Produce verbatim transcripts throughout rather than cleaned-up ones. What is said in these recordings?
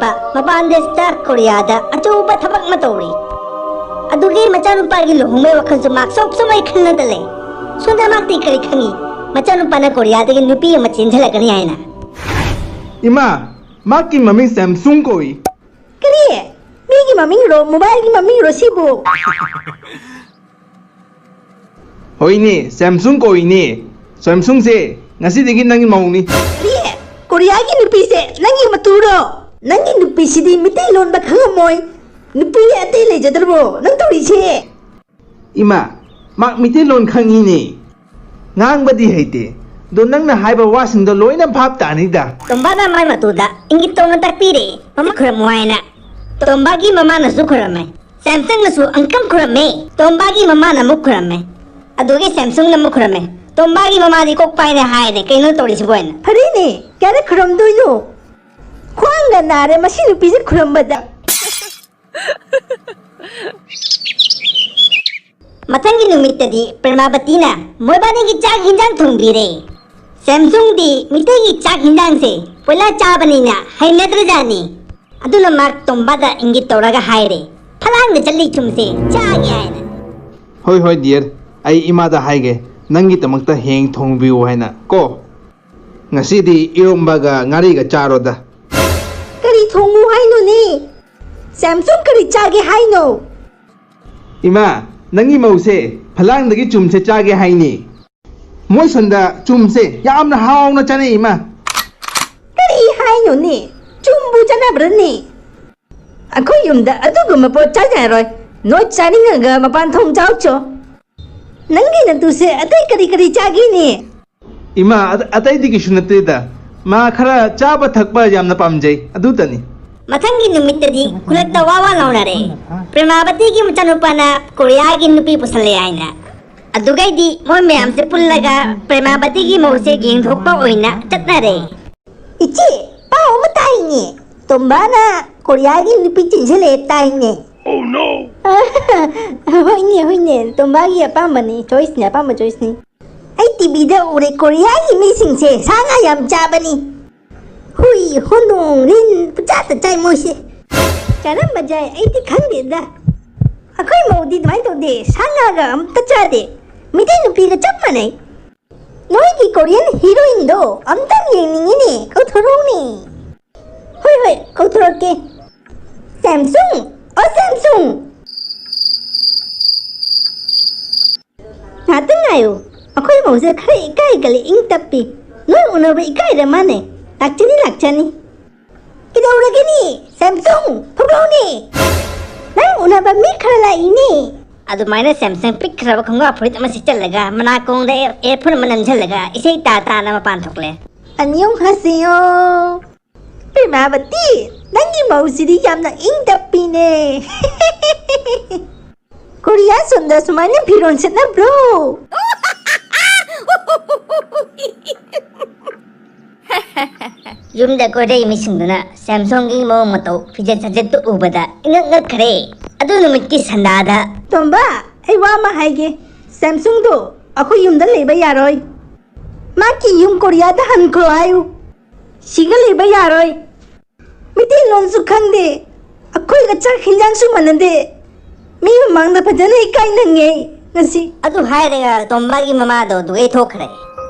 ꯃꯄꯥꯟ ꯗꯦꯁꯇ ꯀꯣꯔꯤꯌꯥꯗ ꯑꯆꯧꯕ ꯊꯕꯛ ꯑꯃ ꯇꯧꯔꯤ꯫ ꯑꯗꯨꯒꯤ ꯃꯆꯥꯅꯨꯄꯥꯒꯤ ꯂꯨꯍꯣꯡꯕꯒꯤ ꯋꯥꯈꯜꯁꯨ ꯃꯍꯥꯛ ꯁꯣꯞ ꯁꯣꯞ ꯑꯩ ꯈꯟꯅꯗ ꯂꯩ꯫ ꯁꯣꯝꯗ ꯃꯍꯥꯛꯇꯤ ꯀꯔꯤ ꯈꯪꯉꯤ? ꯃꯆꯥꯅꯨꯄꯥꯅ ꯀꯣꯔꯤꯌꯥꯗꯒꯤ ꯅꯨꯄꯤ ꯑꯃ ꯆꯦꯟꯁꯤꯜꯂꯛꯀꯅꯤ ꯍꯥꯏꯅ꯫ ꯏꯃꯥ, ꯃꯍꯥꯛꯀꯤ ꯃꯃꯤꯡ ꯁꯦꯝꯁꯨꯡ ꯀꯧꯏ꯫ ꯀꯔꯤ? ꯃꯤꯒꯤ ꯃꯃꯤꯡꯔꯣ? ꯃꯣꯕꯥꯏꯜꯒꯤ ꯃꯃꯤꯡꯔꯣ ꯁꯤꯕꯨ? ꯍꯣꯏꯅꯦ, ꯁꯦꯝꯁꯨꯡ ꯀꯧꯏꯅꯦ꯫ ꯁꯦꯝꯁꯨꯡꯁꯦ ꯉꯁꯤꯗꯒꯤ ꯅꯪꯒꯤ ꯃꯧꯅꯤ꯫ ꯀꯔꯤ? ꯀꯣꯔꯤꯌꯥꯒꯤ ꯅꯨꯄꯤꯁꯦ ꯅꯪꯒꯤ ꯃꯇꯨꯔꯣ? ꯅꯪꯒꯤ ꯅꯨꯄꯤꯁꯤꯗꯤ ꯃꯤꯇꯩꯂꯣꯟꯕ ꯈꯪꯉꯝꯃꯣꯏ꯫ ꯅꯨꯄꯤ ꯑꯇꯩ ꯂꯩꯖꯗ꯭ꯔꯕꯣ ꯅꯪ ꯇꯧꯔꯤꯁꯦ? ꯏꯃꯥ, ꯃꯍꯥꯛ ꯃꯤꯇꯩꯂꯣꯟ ꯈꯪꯉꯤꯅꯦ꯫ ꯉꯥꯡꯕꯗꯤ ꯍꯩꯇꯦ, ꯑꯗꯣ ꯅꯪꯅ ꯍꯥꯏꯕ ꯋꯥꯁꯤꯡꯗꯣ ꯂꯣꯏꯅ ꯚꯥꯞ ꯇꯥꯅꯤꯗ꯫ ꯇꯣꯝꯕꯥꯅ ꯃꯥꯏ ꯃꯇꯨꯗ ꯏꯪꯒꯤꯠ ꯇꯧꯅ ꯇꯥꯛꯄꯤꯔꯦ, ꯃꯃꯥ ꯈꯨꯔꯝꯃꯨ ꯍꯥꯏꯅ꯫ ꯇꯣꯝꯕꯥꯒꯤ ꯃꯃꯥꯅꯁꯨ ꯈꯨꯔꯝꯃꯦ꯫ ꯁꯦꯝꯁꯪꯅꯁꯨ ꯑꯪꯀꯝ ꯈꯨꯔꯝꯃꯦ꯫ ꯇꯣꯝꯕꯥꯒꯤ ꯃꯃꯥꯅ ꯑꯃꯨꯛ ꯈꯨꯔꯝꯃꯦ꯫ ꯑꯗꯨꯒꯤ ꯁꯦꯝꯁꯨꯡꯅ ꯑꯃꯨꯛ ꯈꯨꯔꯝꯃꯦ꯫ ꯇꯣꯝꯕꯥꯒꯤ ꯃꯃꯥꯗꯤ ꯀꯣꯛ ꯄꯥꯏꯔꯦ ꯍꯥꯏꯔꯦ, ꯀꯩꯅꯣ ꯇꯧꯔꯤꯁꯤꯕꯣ ꯍꯥꯏꯅ꯫ ꯐꯔꯦꯅꯦ, ꯀꯌꯥꯔꯛ ꯈꯨꯔꯝꯗꯣꯏꯅꯣ? ꯈ꯭ꯋꯥꯡꯒ ꯅꯥꯔꯦ ꯃꯁꯤ ꯅꯨꯄꯤꯁꯦ ꯈꯨꯔꯝꯕꯗ꯫ ꯃꯊꯪꯒꯤ ꯅꯨꯃꯤꯠꯇꯗꯤ ꯄ꯭ꯔꯦꯃꯥꯕꯇꯤꯅ ꯃꯣꯏꯕꯥꯅꯤꯒꯤ ꯆꯥꯛ ꯍꯤꯟꯖꯥꯡ ꯊꯣꯡꯕꯤꯔꯦ꯫ ꯁꯦꯝꯁꯨꯡꯗꯤ ꯃꯤꯇꯩꯒꯤ ꯆꯥꯛ ꯍꯤꯟꯖꯥꯡꯁꯦ ꯄꯣꯏꯂꯥ ꯆꯥꯕꯅꯤꯅ ꯍꯩꯅꯗ꯭ꯔꯖꯥꯠꯅꯤ꯫ ꯑꯗꯨꯅ ꯃꯍꯥꯛ ꯇꯣꯝꯕꯥꯗ ꯏꯪꯒꯤꯠ ꯇꯧꯔꯒ ꯍꯥꯏꯔꯦ, "ꯐꯂꯥꯡꯗ ꯆꯠꯂꯤ ꯊꯨꯝꯁꯦ ꯆꯥꯒꯦ" ꯍꯥꯏꯅ꯫ ꯍꯣꯏ ꯍꯣꯏ ꯗꯤꯌꯔ, ꯑꯩ ꯏꯃꯥꯗ ꯍꯥꯏꯒꯦ ꯅꯪꯒꯤꯗꯃꯛꯇ ꯍꯦꯡ ꯊꯣꯡꯕꯤꯌꯨ ꯍꯥꯏꯅ ꯀꯣ꯫ ꯉꯁꯤꯗꯤ ꯏꯔꯣꯝꯕꯒ ꯉꯥꯔꯤꯒ ꯆꯥꯔꯣꯗ꯫ ꯀꯔꯤ ꯊꯣꯡꯉꯨ ꯍꯥꯏꯅꯣꯅꯦ? ꯁꯦꯝꯁꯨꯡ ꯀꯔꯤ ꯆꯥꯒꯦ ꯍꯥꯏꯅꯣ? ꯏꯃꯥ, ꯅꯪꯒꯤ ꯃꯧꯁꯦ ꯐꯂꯥꯡꯗꯒꯤ ꯆꯨꯝꯁꯦ ꯆꯥꯒꯦ ꯍꯥꯏꯅꯤ꯫ ꯃꯣꯏ ꯁꯣꯟꯗ ꯆꯨꯝꯁꯦ ꯌꯥꯝꯅ ꯍꯥꯎꯅ ꯆꯥꯅꯩ ꯏꯃꯥ꯫ ꯀꯔꯤ ꯍꯥꯏꯅꯣꯅꯦ? ꯆꯨꯝꯕꯨ ꯆꯥꯅꯕ꯭ꯔꯅꯦ? ꯑꯩꯈꯣꯏ ꯌꯨꯝꯗ ꯑꯗꯨꯒꯨꯝꯕ ꯄꯣꯠ ꯆꯥꯅꯔꯣꯏ꯫ ꯅꯣꯏ ꯆꯥꯅꯤꯡꯉꯒ ꯃꯄꯥꯟ ꯊꯣꯡ ꯆꯥꯎꯆꯣ꯫ ꯅꯪꯒꯤ ꯅꯇꯨꯁꯦ ꯑꯇꯩ ꯀꯔꯤ ꯀꯔꯤ ꯆꯥꯒꯦꯅꯦ? ꯏꯃꯥ, ꯑ-, ꯑꯇꯩꯗꯤ ꯀꯩꯁꯨ ꯅꯠꯇꯦꯗ꯫ ꯃꯥ ꯈꯔ ꯆꯥꯕ ꯊꯛꯄ ꯌꯥꯝꯅ ꯄꯥꯝꯖꯩ, ꯑꯗꯨꯇꯅꯤ꯫ ꯃꯊꯪꯒꯤ ꯅꯨꯃꯤꯠꯇꯗꯤ ꯈꯨꯜꯂꯛꯇ ꯋꯥ ꯋꯥ ꯂꯥꯎꯅꯔꯦ, ꯄ꯭ꯔꯦꯃꯥꯕꯇꯤꯒꯤ ꯃꯆꯥꯅꯨꯄꯥꯅ ꯀꯣꯔꯤꯌꯥꯒꯤ ꯅꯨꯄꯤ ꯄꯨꯁꯜꯂꯦ ꯍꯥꯏꯅ꯫ ꯑꯗꯨꯒꯩꯗꯤ ꯃꯣꯏ ꯃꯌꯥꯝꯁꯦ ꯄꯨꯜꯂꯒ ꯄ꯭ꯔꯦꯃꯥꯕꯇꯤꯒꯤ ꯃꯧꯁꯦ ꯌꯦꯡꯊꯣꯛꯄ ꯑꯣꯏꯅ ꯆꯠꯅꯔꯦ꯫ ꯏꯆꯦ, ꯄꯥꯎ ꯑꯃ ꯇꯥꯏꯅꯦ꯫ ꯇꯣꯝꯕꯥꯅ ꯀꯣꯔꯤꯌꯥꯒꯤ ꯅꯨꯄꯤ ꯆꯦꯟꯁꯤꯜꯂꯦ ꯇꯥꯏꯅꯦ꯫ ꯍꯣꯏꯅꯦ, ꯍꯣꯏꯅꯦ, ꯇꯣꯝꯕꯥꯒꯤ ꯑꯄꯥꯝꯕꯅꯤ, ꯆꯣꯏꯁꯅꯤ, ꯑꯄꯥꯝꯕ ꯆꯣꯏꯁꯅꯤ꯫ ꯑꯩ ꯇꯤꯚꯤꯗ ꯎꯔꯦ, ꯀꯣꯔꯤꯌꯥꯒꯤ ꯃꯤꯁꯤꯡꯁꯦ ꯁꯥ ꯉꯥ ꯌꯥꯝ ꯆꯥꯕꯅꯤ꯫ ꯍꯨ ꯍꯨꯏ, ꯍꯧꯗꯣꯡ, ꯂꯤꯟ ꯄꯨꯆꯥꯗ ꯆꯥꯏ ꯃꯣꯏꯁꯦ꯫ ꯆꯥꯔꯝꯕ ꯌꯥꯏ, ꯑꯩꯗꯤ ꯈꯪꯗꯦꯗ꯫ ꯑꯩꯈꯣꯏ ꯃꯧꯗꯤ ꯑꯗꯨꯃꯥꯏꯅ ꯇꯧꯗꯦ, ꯁꯥ ꯉꯥꯒ ꯑꯝꯇ ꯆꯥꯗꯦ꯫ ꯃꯤꯇꯩ ꯅꯨꯄꯤꯒ ꯆꯞ ꯃꯥꯟꯅꯩ꯫ ꯅꯣꯏꯒꯤ ꯀꯣꯔꯤꯌꯟ ꯍꯤꯔꯣꯏꯟꯗꯣ ꯑꯝꯇꯪ ꯌꯦꯡꯅꯤꯡꯉꯤꯅꯦ, ꯀꯧꯊꯣꯔꯛꯎꯅꯦ꯫ ꯍꯣꯏ ꯍꯣꯏ, ꯀꯧꯊꯣꯔꯛꯀꯦ꯫ ꯁꯦꯝꯁꯨꯡ, ꯑꯣ ꯁꯦꯝꯁꯨꯡ꯫ ꯉꯥꯛꯇꯪ ꯉꯥꯏꯌꯨ꯫ ꯑꯩꯈꯣꯏ ꯃꯧꯁꯦ ꯈꯔ ꯏꯀꯥꯏꯒꯜꯂꯤ, ꯏꯪ ꯇꯞꯄꯤ꯫ ꯅꯣꯏ ꯎꯅꯕ ꯏꯀꯥꯏꯔ ꯃꯥꯅꯦ꯫ ꯂꯥꯛꯆꯅꯤ, ꯂꯥꯛꯆꯅꯤ꯫ ꯀꯩꯗꯧꯔꯒꯦꯅꯦ? ꯁꯦꯝꯁꯨꯡ, ꯊꯣꯛꯂꯛꯎꯅꯦ꯫ ꯅꯪ ꯎꯅꯕ ꯃꯤ ꯈꯔ ꯂꯥꯛꯏꯅꯦ꯫ ꯑꯗꯨꯃꯥꯏꯅ ꯁꯦꯝꯁꯨꯡ ꯄꯤꯛꯈ꯭ꯔꯕ ꯈꯣꯡꯒ꯭ꯔꯥꯎ ꯐꯨꯔꯤꯠ ꯑꯃ ꯁꯦꯠꯆꯜꯂꯒ ꯃꯅꯥꯀꯣꯡꯗ ꯑꯦ-, earphone ꯑꯃ ꯅꯝꯁꯤꯜꯂꯒ ꯏꯁꯩ ꯇꯥ ꯇꯥꯅ ꯃꯄꯥꯟ ꯊꯣꯛꯂꯦ꯫ ꯑꯅꯤꯌꯨꯝ ꯍꯥꯁꯤꯌꯣ꯫ ꯄ꯭ꯔꯦꯃꯥꯕꯇꯤ, ꯅꯪꯒꯤ ꯃꯧꯁꯤꯗꯤ ꯌꯥꯝꯅ ꯏꯪ ꯇꯞꯄꯤꯅꯦ꯫ ꯀꯣꯔꯤꯌꯥ ꯁꯣꯝꯗ ꯁꯨꯃꯥꯏꯅ ꯐꯤꯔꯣꯜ ꯁꯦꯠꯅꯕ꯭ꯔꯣ? ꯌꯨꯝꯗ ꯀꯣꯏꯔꯛꯏ ꯃꯤꯁꯤꯡꯗꯨꯅ ꯁꯦꯝꯁꯨꯡꯒꯤ ꯃꯑꯣꯡ ꯃꯇꯧ, ꯐꯤꯖꯦꯠ ꯆꯥꯖꯦꯠꯇꯨ ꯎꯕꯗ ꯏꯉꯛ ꯉꯛꯈ꯭ꯔꯦ꯫ ꯑꯗꯨ ꯅꯨꯃꯤꯠꯀꯤ ꯁꯟꯗꯥꯗ, ꯇꯣꯝꯕ, ꯑꯩ ꯋꯥ ꯑꯃ ꯍꯥꯏꯒꯦ꯫ ꯁꯦꯝꯁꯨꯡꯗꯣ ꯑꯩꯈꯣꯏ ꯌꯨꯝꯗ ꯂꯩꯕ ꯌꯥꯔꯣꯏ꯫ ꯃꯥꯒꯤ ꯌꯨꯝ ꯀꯣꯔꯤꯌꯥꯗ ꯍꯟꯈ꯭ꯔꯣ ꯍꯥꯏꯌꯨ꯫ ꯁꯤꯒ ꯂꯩꯕ ꯌꯥꯔꯣꯏ꯫ ꯃꯤꯇꯩꯂꯣꯟꯁꯨ ꯈꯪꯗꯦ꯫ ꯑꯩꯈꯣꯏꯒ ꯆꯥꯛ ꯍꯤꯟꯖꯥꯡꯁꯨ ꯃꯥꯟꯅꯗꯦ꯫ ꯃꯤ ꯃꯃꯥꯡꯗ ꯐꯖꯅ ꯏꯀꯥꯏ ꯅꯪꯉꯦ ꯉꯁꯤ꯫ ꯑꯗꯨ ꯍꯥꯏꯔꯒ ꯇꯣꯝꯕꯒꯤ ꯃꯃꯥꯗꯣ ꯑꯗꯨꯒꯩ ꯊꯣꯛꯈ꯭ꯔꯦ꯫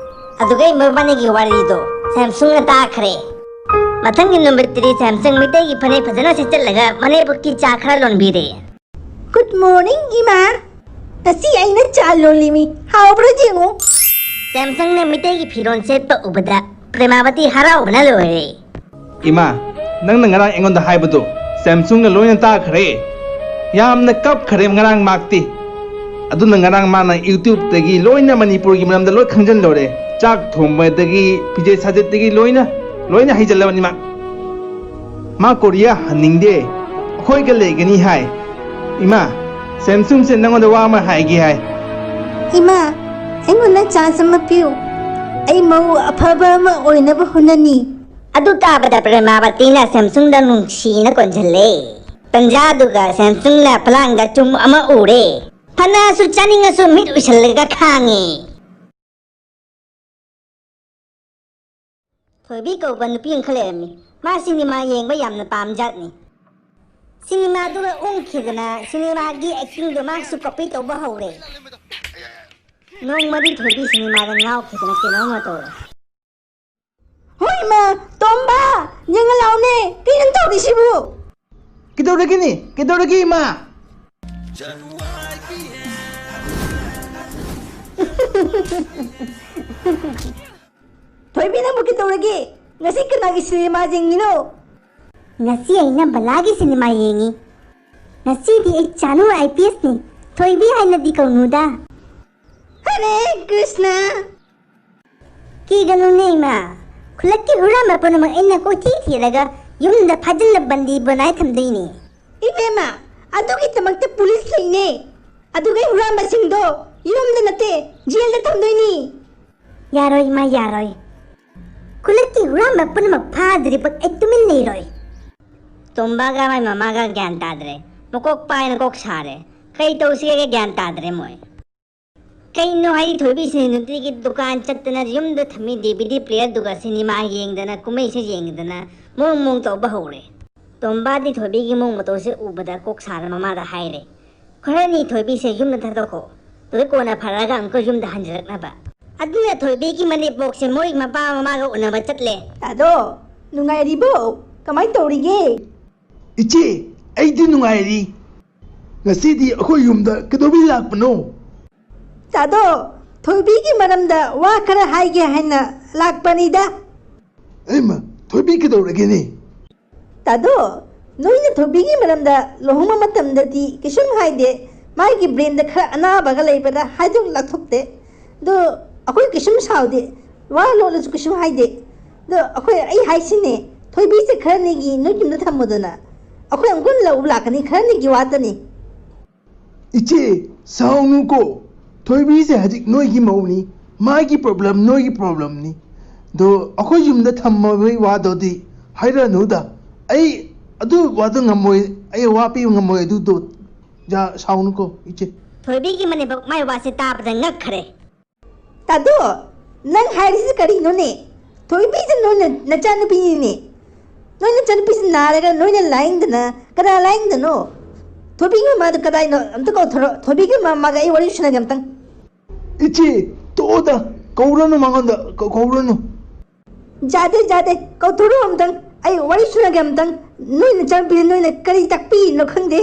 ꯑꯗꯨꯒꯩ ꯃꯕꯥꯅꯤꯒꯤ ꯋꯥꯔꯤꯗꯣ ꯁꯦꯝꯁꯨꯡꯅ ꯇꯥꯈ꯭ꯔꯦ꯫ ꯃꯊꯪꯒꯤ ꯅꯨꯃꯤꯠꯇꯗꯤ ꯁꯦꯝꯁꯨꯡ ꯃꯤꯇꯩꯒꯤ ꯐꯅꯦꯛ ꯐꯖꯅ ꯁꯦꯠꯆꯜꯂꯒ ꯃꯅꯦꯝꯕꯣꯛꯀꯤ ꯆꯥ ꯈꯔ ꯂꯣꯟꯕꯤꯔꯦ꯫ Good morning, ꯏꯃꯥ꯫ ꯉꯁꯤ ꯑꯩꯅ ꯆꯥ ꯂꯣꯜꯂꯤꯃꯤ꯫ ꯍꯥꯎꯕ꯭ꯔꯥ ꯌꯦꯡꯉꯨ꯫ ꯁꯦꯝꯁꯨꯡꯅ ꯃꯤꯇꯩꯒꯤ ꯐꯤꯔꯣꯜ ꯁꯦꯠꯄ ꯎꯕꯗ ꯄ꯭ꯔꯦꯃꯥꯕꯇꯤ ꯍꯔꯥꯎꯕꯅ ꯂꯣꯏꯔꯦ꯫ ꯏꯃꯥ, ꯅꯪꯅ ꯉꯔꯥꯡ ꯑꯩꯉꯣꯟꯗ ꯍꯥꯏꯕꯗꯣ ꯁꯦꯝꯁꯨꯡꯅ ꯂꯣꯏꯅ ꯇꯥꯈ꯭ꯔꯦ꯫ ꯌꯥꯝꯅ ꯀꯞꯈ꯭ꯔꯦ ꯉꯔꯥꯡ ꯃꯥꯛꯇꯤ꯫ ꯑꯗꯨꯅ ꯉꯔꯥꯡ ꯃꯥꯅ YouTubeꯇꯒꯤ ꯂꯣꯏꯅ ꯃꯅꯤꯄꯨꯔꯒꯤ ꯃꯔꯝꯗ ꯂꯣꯏ ꯈꯪꯖꯤꯜꯂꯨꯔꯦ꯫ ꯆꯥꯛ ꯊꯣꯡꯕꯗꯒꯤ, ꯐꯤꯖꯦꯠ ꯁꯥꯖꯦꯠꯇꯒꯤ ꯂꯣꯏꯅ, ꯂꯣꯏꯅ ꯍꯩꯖꯤꯜꯂꯕꯅꯤ ꯃꯥ꯫ ꯃꯥ ꯀꯣꯔꯤꯌꯥ ꯍꯟꯅꯤꯡꯗꯦ, ꯑꯩꯈꯣꯏꯒ ꯂꯩꯒꯅꯤ ꯍꯥꯏ꯫ ꯏꯃꯥ, ꯁꯦꯝꯁꯨꯡꯁꯦ ꯅꯪꯉꯣꯟꯗ ꯋꯥ ꯑꯃ ꯍꯥꯏꯒꯦ ꯍꯥꯏ꯫ ꯏꯃꯥ, ꯑꯩꯉꯣꯟꯗ chance ꯑꯃ ꯄꯤꯌꯨ꯫ ꯑꯩ ꯃꯧ ꯑꯐꯕ ꯑꯃ ꯑꯣꯏꯅꯕ ꯍꯣꯠꯅꯅꯤ꯫ ꯑꯗꯨ ꯇꯥꯕꯗ ꯄ꯭ꯔꯦꯃꯥꯕꯇꯤꯅ ꯁꯦꯝꯁꯨꯡꯗ ꯅꯨꯡꯁꯤꯅ ꯀꯣꯟꯁꯤꯜꯂꯦ꯫ ꯇꯟꯖꯥꯗꯨꯒ ꯁꯦꯝꯁꯨꯡꯅ ꯐꯂꯥꯡꯗ ꯆꯨꯝ ꯑꯃ ꯎꯔꯦ꯫ ꯐꯅꯁꯨ ꯆꯥꯅꯤꯡꯉꯁꯨ ꯃꯤꯠ ꯎꯏꯁꯜꯂꯒ ꯈꯥꯡꯉꯦ꯫ ꯊꯣꯏꯕꯤ ꯀꯧꯕ ꯅꯨꯄꯤ ꯑꯃꯈꯛ ꯂꯩꯔꯝꯃꯤ꯫ ꯃꯥ ꯁꯤꯅꯦꯃꯥ ꯌꯦꯡꯕ ꯌꯥꯝꯅ ꯄꯥꯝꯖꯥꯠꯅꯤ꯫ ꯁꯤꯅꯦꯃꯥꯗꯨꯒ ꯎꯪꯈꯤꯗꯅ ꯁꯤꯅꯦꯃꯥꯒꯤ ꯑꯦꯛꯇꯤꯡꯗꯣ ꯃꯥꯁꯨ ꯀꯣꯄꯤ ꯇꯧꯕ ꯍꯧꯔꯦ꯫ ꯅꯣꯡꯃꯗꯤ ꯊꯣꯏꯕꯤ ꯁꯤꯅꯦꯃꯥꯗ ꯉꯥꯎꯈꯤꯗꯅ ꯀꯩꯅꯣꯝꯃ ꯇꯧꯔꯦ꯫ ꯍꯣꯏ ꯏꯃꯥ, ꯇꯣꯝꯕ, ꯌꯦꯡꯉ ꯂꯥꯎꯅꯦ꯫ ꯀꯩꯅꯣ ꯇꯧꯔꯤꯁꯤꯕꯨ? ꯀꯩꯗꯧꯔꯒꯦꯅꯦ? ꯀꯩꯗꯧꯔꯒꯦ ꯏꯃꯥ? ꯊꯣꯏꯕꯤ, ꯅꯪꯕꯨ ꯀꯩꯗꯧꯔꯒꯦ? ꯉꯁꯤ ꯀꯅꯥꯒꯤ ꯁꯤꯅꯦꯃꯥ ꯌꯦꯡꯉꯤꯅꯣ? ꯉꯁꯤ ꯑꯩꯅ ꯕꯂꯥꯒꯤ ꯁꯤꯅꯦꯃꯥ ꯌꯦꯡꯉꯤ꯫ ꯉꯁꯤꯗꯤ ꯑꯩ ꯆꯥꯅꯨ ꯑꯥꯏ ꯄꯤ ꯑꯦꯁꯅꯤ꯫ ꯊꯣꯏꯕꯤ ꯍꯥꯏꯅꯗꯤ ꯀꯧꯅꯨꯗ꯫ ꯍꯔꯦ ꯀ꯭ꯔꯤꯁꯅ꯫ ꯀꯤꯒꯅꯨꯅꯦ ꯏꯃꯥ꯫ ꯈꯨꯜꯂꯛꯀꯤ ꯍꯨꯔꯥꯟꯕ ꯄꯨꯝꯅꯃꯛ ꯑꯩꯅ ꯀꯣꯏꯊꯤ ꯊꯤꯔꯒ ꯌꯨꯝꯗ ꯐꯥꯖꯤꯜꯂ ꯕꯟꯗꯤ ꯕꯣꯅꯥꯏ ꯊꯝꯗꯣꯏꯅꯤ꯫ ꯏꯕꯦꯝꯃ, ꯑꯗꯨꯒꯤꯗꯃꯛꯇ ꯄꯨꯂꯤꯁ ꯂꯩꯅꯦ꯫ ꯑꯗꯨꯒ ꯍꯨꯔꯥꯟꯕꯁꯤꯡꯗꯣ ꯌꯨꯝꯗ ꯅꯠꯇꯦ, ꯖꯦꯜꯗ ꯊꯝꯗꯣꯏꯅꯤ꯫ ꯌꯥꯔꯣꯏ ꯏꯃꯥ, ꯌꯥꯔꯣꯏ꯫ ꯈꯨꯜꯂꯛꯀꯤ ꯍꯨꯔꯥꯟꯕ ꯄꯨꯝꯅꯃꯛ ꯐꯥꯗ꯭ꯔꯤꯕ ꯑꯩ ꯇꯨꯃꯤꯟ ꯂꯩꯔꯣꯏ꯫ ꯇꯣꯝꯕꯒ ꯃꯥꯏ ꯃꯃꯥꯒ ꯒ꯭ꯌꯥꯟ ꯇꯥꯗ꯭ꯔꯦ꯫ ꯃꯀꯣꯛ ꯄꯥꯏꯅ ꯀꯣꯛ ꯁꯥꯔꯦ꯫ ꯀꯩ ꯇꯧꯁꯤꯒꯦ ꯒ꯭ꯌꯥꯟ ꯇꯥꯗ꯭ꯔꯦ ꯃꯣꯏ꯫ ꯀꯩꯅꯣ ꯍꯥꯏꯗꯤ ꯊꯣꯏꯕꯤꯁꯤꯅ ꯅꯨꯡꯇꯤꯒꯤ ꯗꯨꯀꯥꯟ ꯆꯠꯇꯅ ꯌꯨꯝꯗ ꯊꯝꯃꯤ ꯗꯤ ꯚꯤ ꯗꯤ ꯄ꯭ꯂꯦꯌꯔꯗꯨꯒ ꯁꯤꯅꯦꯃꯥ ꯌꯦꯡꯗꯅ ꯀꯨꯝꯍꯩꯁꯦ ꯌꯦꯡꯗꯅ ꯃꯑꯣꯡ ꯃꯑꯣꯡ ꯇꯧꯕ ꯍꯧꯔꯦ꯫ ꯇꯣꯝꯕꯥꯗꯤ ꯊꯣꯏꯕꯤꯒꯤ ꯃꯑꯣꯡ ꯃꯇꯧꯁꯦ ꯎꯕꯗ ꯀꯣꯛ ꯁꯥꯗꯅ ꯃꯃꯥꯗ ꯍꯥꯏꯔꯦ, "ꯈꯔꯅꯤ ꯊꯣꯏꯕꯤꯁꯦ ꯌꯨꯝꯗ ꯊꯥꯗꯣꯛꯈꯣ꯫ ꯂꯣꯏ ꯀꯣꯟꯅ ꯐꯔꯒ ꯑꯃꯨꯛꯀ ꯌꯨꯝꯗ ꯍꯟꯖꯤꯜꯂꯛꯅꯕ"꯫ ꯑꯗꯨꯅ ꯊꯣꯏꯕꯤꯒꯤ ꯃꯅꯦꯝꯄꯣꯛꯁꯦ ꯃꯣꯏ ꯃꯄꯥ ꯃꯃꯥꯒ ꯎꯅꯕ ꯆꯠꯂꯦ꯫ ꯇꯥꯗꯣ, ꯅꯨꯡꯉꯥꯏꯔꯤꯕꯣ? ꯀꯃꯥꯏ ꯇꯧꯔꯤꯒꯦ? ꯏꯆꯦ, ꯑꯩꯗꯤ ꯅꯨꯡꯉꯥꯏꯔꯤ꯫ ꯉꯁꯤꯗꯤ ꯑꯩꯈꯣꯏ ꯌꯨꯝꯗ ꯀꯩꯗꯧꯕꯩ ꯂꯥꯛꯄꯅꯣ? ꯇꯥꯗꯣ, ꯊꯣꯏꯕꯤꯒꯤ ꯃꯔꯝꯗ ꯋꯥ ꯈꯔ ꯍꯥꯏꯒꯦ ꯍꯥꯏꯅ ꯂꯥꯛꯄꯅꯤꯗ꯫ ꯑꯩꯃ, ꯊꯣꯏꯕꯤ ꯀꯩꯗꯧꯔꯒꯦꯅꯦ? ꯇꯥꯗꯣ, ꯅꯣꯏꯅ ꯊꯣꯏꯕꯤꯒꯤ ꯃꯔꯝꯗ ꯂꯨꯍꯣꯡꯕ ꯃꯇꯝꯗꯗꯤ ꯀꯩꯁꯨꯝ ꯍꯥꯏꯗꯦ꯫ ꯃꯥꯒꯤ ꯕ꯭ꯔꯦꯟꯗ ꯈꯔ ꯑꯅꯥꯕꯒ ꯂꯩꯕꯗ ꯍꯥꯏꯗꯣꯛ ꯂꯥꯊꯣꯛꯇꯦ꯫ ꯑꯗꯣ ꯑꯩꯈꯣꯏ ꯀꯩꯁꯨꯝ ꯁꯥꯎꯗꯦ꯫ ꯋꯥ ꯂꯣꯠꯂꯁꯨ ꯀꯩꯁꯨꯝ ꯍꯥꯏꯗꯦ꯫ ꯑꯗꯣ ꯑꯩꯈꯣꯏ, ꯑꯩ ꯍꯥꯏꯁꯤꯅꯦ, ꯊꯣꯏꯕꯤꯁꯦ ꯈꯔꯅꯤꯒꯤ ꯅꯣꯏ ꯌꯨꯝꯗ ꯊꯝꯃꯨꯗꯅ꯫ ꯑꯩꯈꯣꯏ ꯑꯃꯨꯛ ꯍꯟꯅ ꯂꯧꯕ ꯂꯥꯛꯀꯅꯤ, ꯈꯔꯅꯤꯒꯤ ꯋꯥꯇꯅꯤ꯫ ꯏꯆꯦ, ꯁꯥꯎꯅꯨꯀꯣ꯫ ꯊꯣꯏꯕꯤꯁꯦ ꯍꯧꯖꯤꯛ ꯅꯣꯏꯒꯤ ꯃꯧꯅꯤ꯫ ꯃꯥꯒꯤ ꯄ꯭ꯔꯣꯕ꯭ꯂꯦꯝ ꯅꯣꯏꯒꯤ ꯄ꯭ꯔꯣꯕ꯭ꯂꯦꯝꯅꯤ꯫ ꯑꯗꯣ ꯑꯩꯈꯣꯏ ꯌꯨꯝꯗ ꯊꯝꯃꯕꯒꯤ ꯋꯥꯗꯨꯗꯤ ꯍꯥꯏꯔꯛꯑꯅꯨꯗ꯫ ꯑꯩ ꯑꯗꯨ ꯋꯥꯗꯣ ꯉꯝꯃꯣꯏ꯫ ꯑꯩ ꯋꯥ ꯄꯤꯕ ꯉꯝꯃꯣꯏ ꯑꯗꯨꯗꯣ꯫ ꯌꯥ, ꯁꯥꯎꯅꯨꯀꯣ, ꯏꯆꯦ꯫ ꯊꯣꯏꯕꯤꯒꯤ ꯃꯅꯦꯝꯕꯣꯛ ꯃꯥꯏ ꯋꯥꯁꯦ ꯇꯥꯕꯗ ꯉꯛꯈ꯭ꯔꯦ꯫ ꯇꯥꯗꯣ, ꯅꯪ ꯍꯥꯏꯔꯤꯁꯤ ꯀꯔꯤꯅꯣꯅꯦ? ꯊꯣꯏꯕꯤꯁꯦ ꯅꯣꯏꯅ ꯅꯆꯥꯅꯨꯄꯤꯅꯤꯅꯦ꯫ ꯅꯣꯏ ꯅꯆꯥꯅꯨꯄꯤꯁꯦ ꯅꯥꯔꯒ ꯅꯣꯏꯅ ꯂꯥꯏꯌꯦꯡꯗꯅ ꯀꯅꯥ ꯂꯥꯏꯌꯦꯡꯗꯅꯣ? ꯊꯣꯏꯕꯤꯒꯤ ꯃꯃꯥꯗꯣ ꯀꯗꯥꯏꯅꯣ? ꯑꯝꯇ ꯀꯧꯊꯣꯔꯛꯑꯣ꯫ ꯊꯣꯏꯕꯤꯒꯤ ꯃꯃꯥꯒ ꯑꯩ ꯋꯥꯔꯤ ꯁꯥꯟꯅꯒꯦ ꯑꯝꯇꯪ꯫ ꯏꯆꯦ, ꯇꯣꯛꯑꯣꯗ꯫ ꯀꯧꯔꯅꯨ ꯃꯉꯣꯟꯗ꯫ ꯀꯧ- ꯀꯧꯔꯅꯨ꯫ ꯌꯥꯗꯦ, ꯌꯥꯗꯦ꯫ ꯀꯧꯊꯣꯔꯛꯑꯣ ꯑꯝꯇꯪ꯫ ꯑꯩ ꯋꯥꯔꯤ ꯁꯥꯟꯅꯒꯦ ꯑꯝꯇꯪ꯫ ꯅꯣꯏ ꯅꯆꯥꯅꯨꯄꯤꯁꯦ ꯅꯣꯏꯅ ꯀꯔꯤ ꯇꯥꯛꯄꯤꯔꯤꯅꯣ ꯈꯪꯗꯦ꯫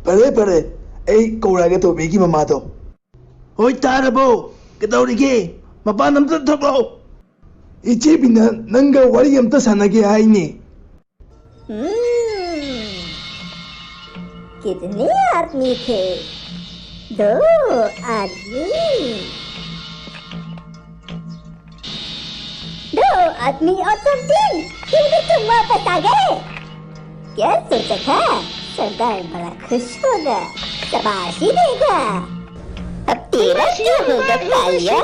ꯐꯔꯦ ꯐꯔꯦ, ꯑꯩ ꯀꯧꯔꯛꯑꯒꯦ ꯊꯣꯏꯕꯤꯒꯤ ꯃꯃꯥꯗꯣ꯫ ꯍꯣꯏ, ꯇꯥꯔꯕꯣ? ꯀꯩꯗꯧꯔꯤꯒꯦ? ꯃꯄꯥꯟ ꯑꯝꯇ ꯊꯣꯛꯂꯛꯑꯣ꯫ ꯏꯆꯦ ꯕꯤꯅꯥ ꯅꯪꯒ ꯋꯥꯔꯤ ꯑꯝꯇ ꯁꯥꯟꯅꯒꯦ ꯍꯥꯏꯅꯦ꯫ हम्म, कितने आदमी थे? दो आदमी। दो आदमी और समथिंग। क्यों भी तुम वापस आ गए? क्या सोचा था? सरदार बड़ा खुश होगा, शाबाशी देगा। अब तेरा क्या होगा, कालिया?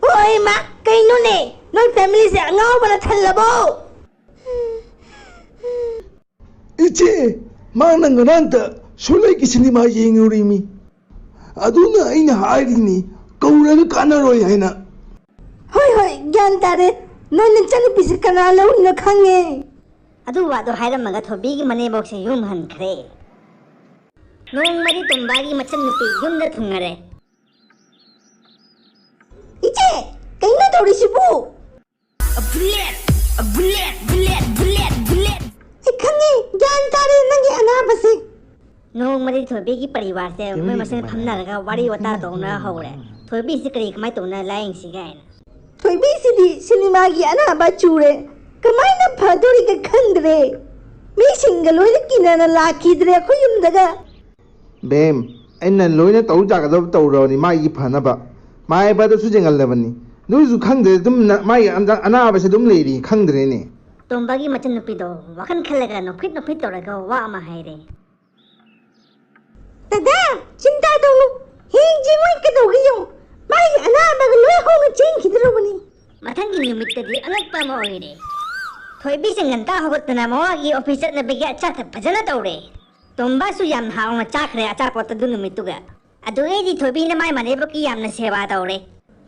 ꯍꯣꯏ ꯏꯃꯥ, ꯀꯩꯅꯣꯅꯦ? ꯅꯣꯏ ꯐꯦꯃꯤꯂꯤꯁꯦ ꯑꯉꯥꯎꯕꯅ ꯊꯜꯂꯕꯣ? ꯏꯆꯦ, ꯃꯥꯅ ꯉꯔꯥꯡꯇ ꯁꯣꯂꯩꯒꯤ ꯁꯤꯅꯦꯃꯥ ꯌꯦꯡꯉꯨꯔꯤꯃꯤ꯫ ꯑꯗꯨꯅ ꯑꯩꯅ ꯍꯥꯏꯔꯤꯅꯤ, ꯀꯧꯔꯒ ꯀꯥꯟꯅꯔꯣꯏ ꯍꯥꯏꯅ꯫ ꯍꯣꯏ ꯍꯣꯏ, ꯒ꯭ꯌꯥꯟ ꯇꯥꯔꯦ꯫ ꯅꯣꯏ ꯅꯆꯟꯅꯨꯄꯤꯁꯦ ꯀꯅꯥ ꯂꯧꯔꯤꯅꯣ ꯈꯪꯉꯦ꯫ ꯑꯗꯨ ꯋꯥꯗꯣ ꯍꯥꯏꯔꯝꯃꯒ ꯊꯣꯏꯕꯤꯒꯤ ꯃꯅꯦꯝꯕꯣꯛꯁꯦ ꯌꯨꯝ ꯍꯟꯈ꯭ꯔꯦ꯫ ꯅꯣꯡꯃꯗꯤ ꯇꯣꯝꯕꯒꯤ ꯃꯆꯟꯅꯨꯄꯤ ꯌꯨꯝꯗ ꯊꯨꯡꯉꯔꯦ꯫ ꯏꯆꯦ, ꯀꯩꯅꯣ ꯇꯧꯔꯤꯁꯤꯕꯨ? Bullet, bullet, bullet, bullet, bullet. ꯑꯩ ꯈꯪꯉꯦ, ꯒ꯭ꯌꯥꯟ ꯇꯥꯔꯦ ꯅꯪꯒꯤ ꯑꯅꯥꯕꯁꯦ꯫ ꯅꯣꯡꯃꯗꯤ ꯊꯣꯏꯕꯤꯒꯤ ꯄꯔꯤꯋꯥꯔꯁꯦ ꯃꯣꯏ ꯃꯁꯦꯟ ꯐꯝꯅꯔꯒ ꯋꯥꯔꯤ ꯋꯥꯇꯥ ꯇꯧꯅ ꯍꯧꯔꯦ꯫ ꯊꯣꯏꯕꯤꯁꯤ ꯀꯔꯤ ꯀꯃꯥꯏꯅ ꯇꯧꯅ ꯂꯥꯏꯌꯦꯡꯁꯤꯒꯦ ꯍꯥꯏꯅ꯫ ꯊꯣꯏꯕꯤꯁꯤꯗꯤ ꯁꯤꯅꯦꯃꯥꯒꯤ ꯑꯅꯥꯕ ꯆꯨꯔꯦ꯫ ꯀꯃꯥꯏꯅ ꯐꯗꯣꯔꯤꯒ ꯈꯪꯗ꯭ꯔꯦ꯫ ꯃꯤꯁꯤꯡꯒ ꯂꯣꯏꯅ ꯀꯤꯅꯅ ꯂꯥꯛꯈꯤꯗ꯭ꯔꯦ ꯑꯩꯈꯣꯏ ꯌꯨꯝꯗꯒ꯫ ꯕꯦꯝ, ꯑꯩꯅ ꯂꯣꯏꯅ ꯇꯧ ꯌꯥꯒꯗꯕ ꯇꯧꯔꯕꯅꯤ ꯃꯥꯒꯤ ꯐꯅꯕ꯫ ꯃꯥꯏꯕꯗꯁꯨ ꯌꯦꯡꯍꯜꯂꯕꯅꯤ꯫ ꯑꯗꯨꯏꯁꯨ ꯈꯪꯗ꯭ꯔꯦ, ꯑꯗꯨꯝ ꯅ-, ꯃꯥꯒꯤ ꯑꯅꯥ-, ꯑꯅꯥꯕꯁꯦ ꯑꯗꯨꯝ ꯂꯩꯔꯤ, ꯈꯪꯗ꯭ꯔꯦꯅꯦ꯫ ꯇꯣꯝꯕꯒꯤ ꯃꯆꯟꯅꯨꯄꯤꯗꯣ ꯋꯥꯈꯜ ꯈꯜꯂꯒ ꯅꯣꯛꯐꯤꯠ ꯅꯣꯛꯐꯤꯠ ꯇꯧꯔꯒ ꯋꯥ ꯑꯃ ꯍꯥꯏꯔꯦ꯫ ꯗꯗꯥ, ꯆꯤꯟꯇꯥ ꯇꯧꯅꯨ꯫ ꯍꯌꯦꯡ ꯆꯦꯡꯉꯣꯏ ꯀꯩꯗꯧꯒꯦ ꯌꯦꯡꯉꯨ꯫ ꯃꯥꯒꯤ ꯑꯅꯥꯕꯒ ꯂꯣꯏ ꯍꯧꯅ ꯆꯦꯟꯈꯤꯗꯧꯔꯕꯅꯤ꯫ ꯃꯊꯪꯒꯤ ꯅꯨꯃꯤꯠꯇꯗꯤ ꯑꯉꯛꯄ ꯑꯃ ꯑꯣꯏꯔꯦ꯫ ꯊꯣꯏꯕꯤꯁꯦ ꯉꯟꯇꯥ ꯍꯧꯒꯠꯇꯅ ꯃꯋꯥꯒꯤ ꯑꯣꯐꯤꯁ ꯆꯠꯅꯕꯒꯤ ꯑꯆꯥꯊꯛ ꯐꯖꯅ ꯇꯧꯔꯦ꯫ ꯇꯣꯝꯕꯁꯨ ꯌꯥꯝ ꯍꯥꯎꯅ ꯆꯥꯈ꯭ꯔꯦ ꯑꯆꯥꯄꯣꯠꯇꯨ ꯑꯗꯨ ꯅꯨꯃꯤꯠꯇꯨꯒ꯫ ꯑꯗꯨꯗꯩꯗꯤ ꯊꯣꯏꯕꯤꯅ ꯃꯥꯏ ꯃꯅꯦꯝꯕꯣꯛꯀꯤ ꯌꯥꯝꯅ ꯁꯦꯕꯥ ꯇꯧꯔꯦ꯫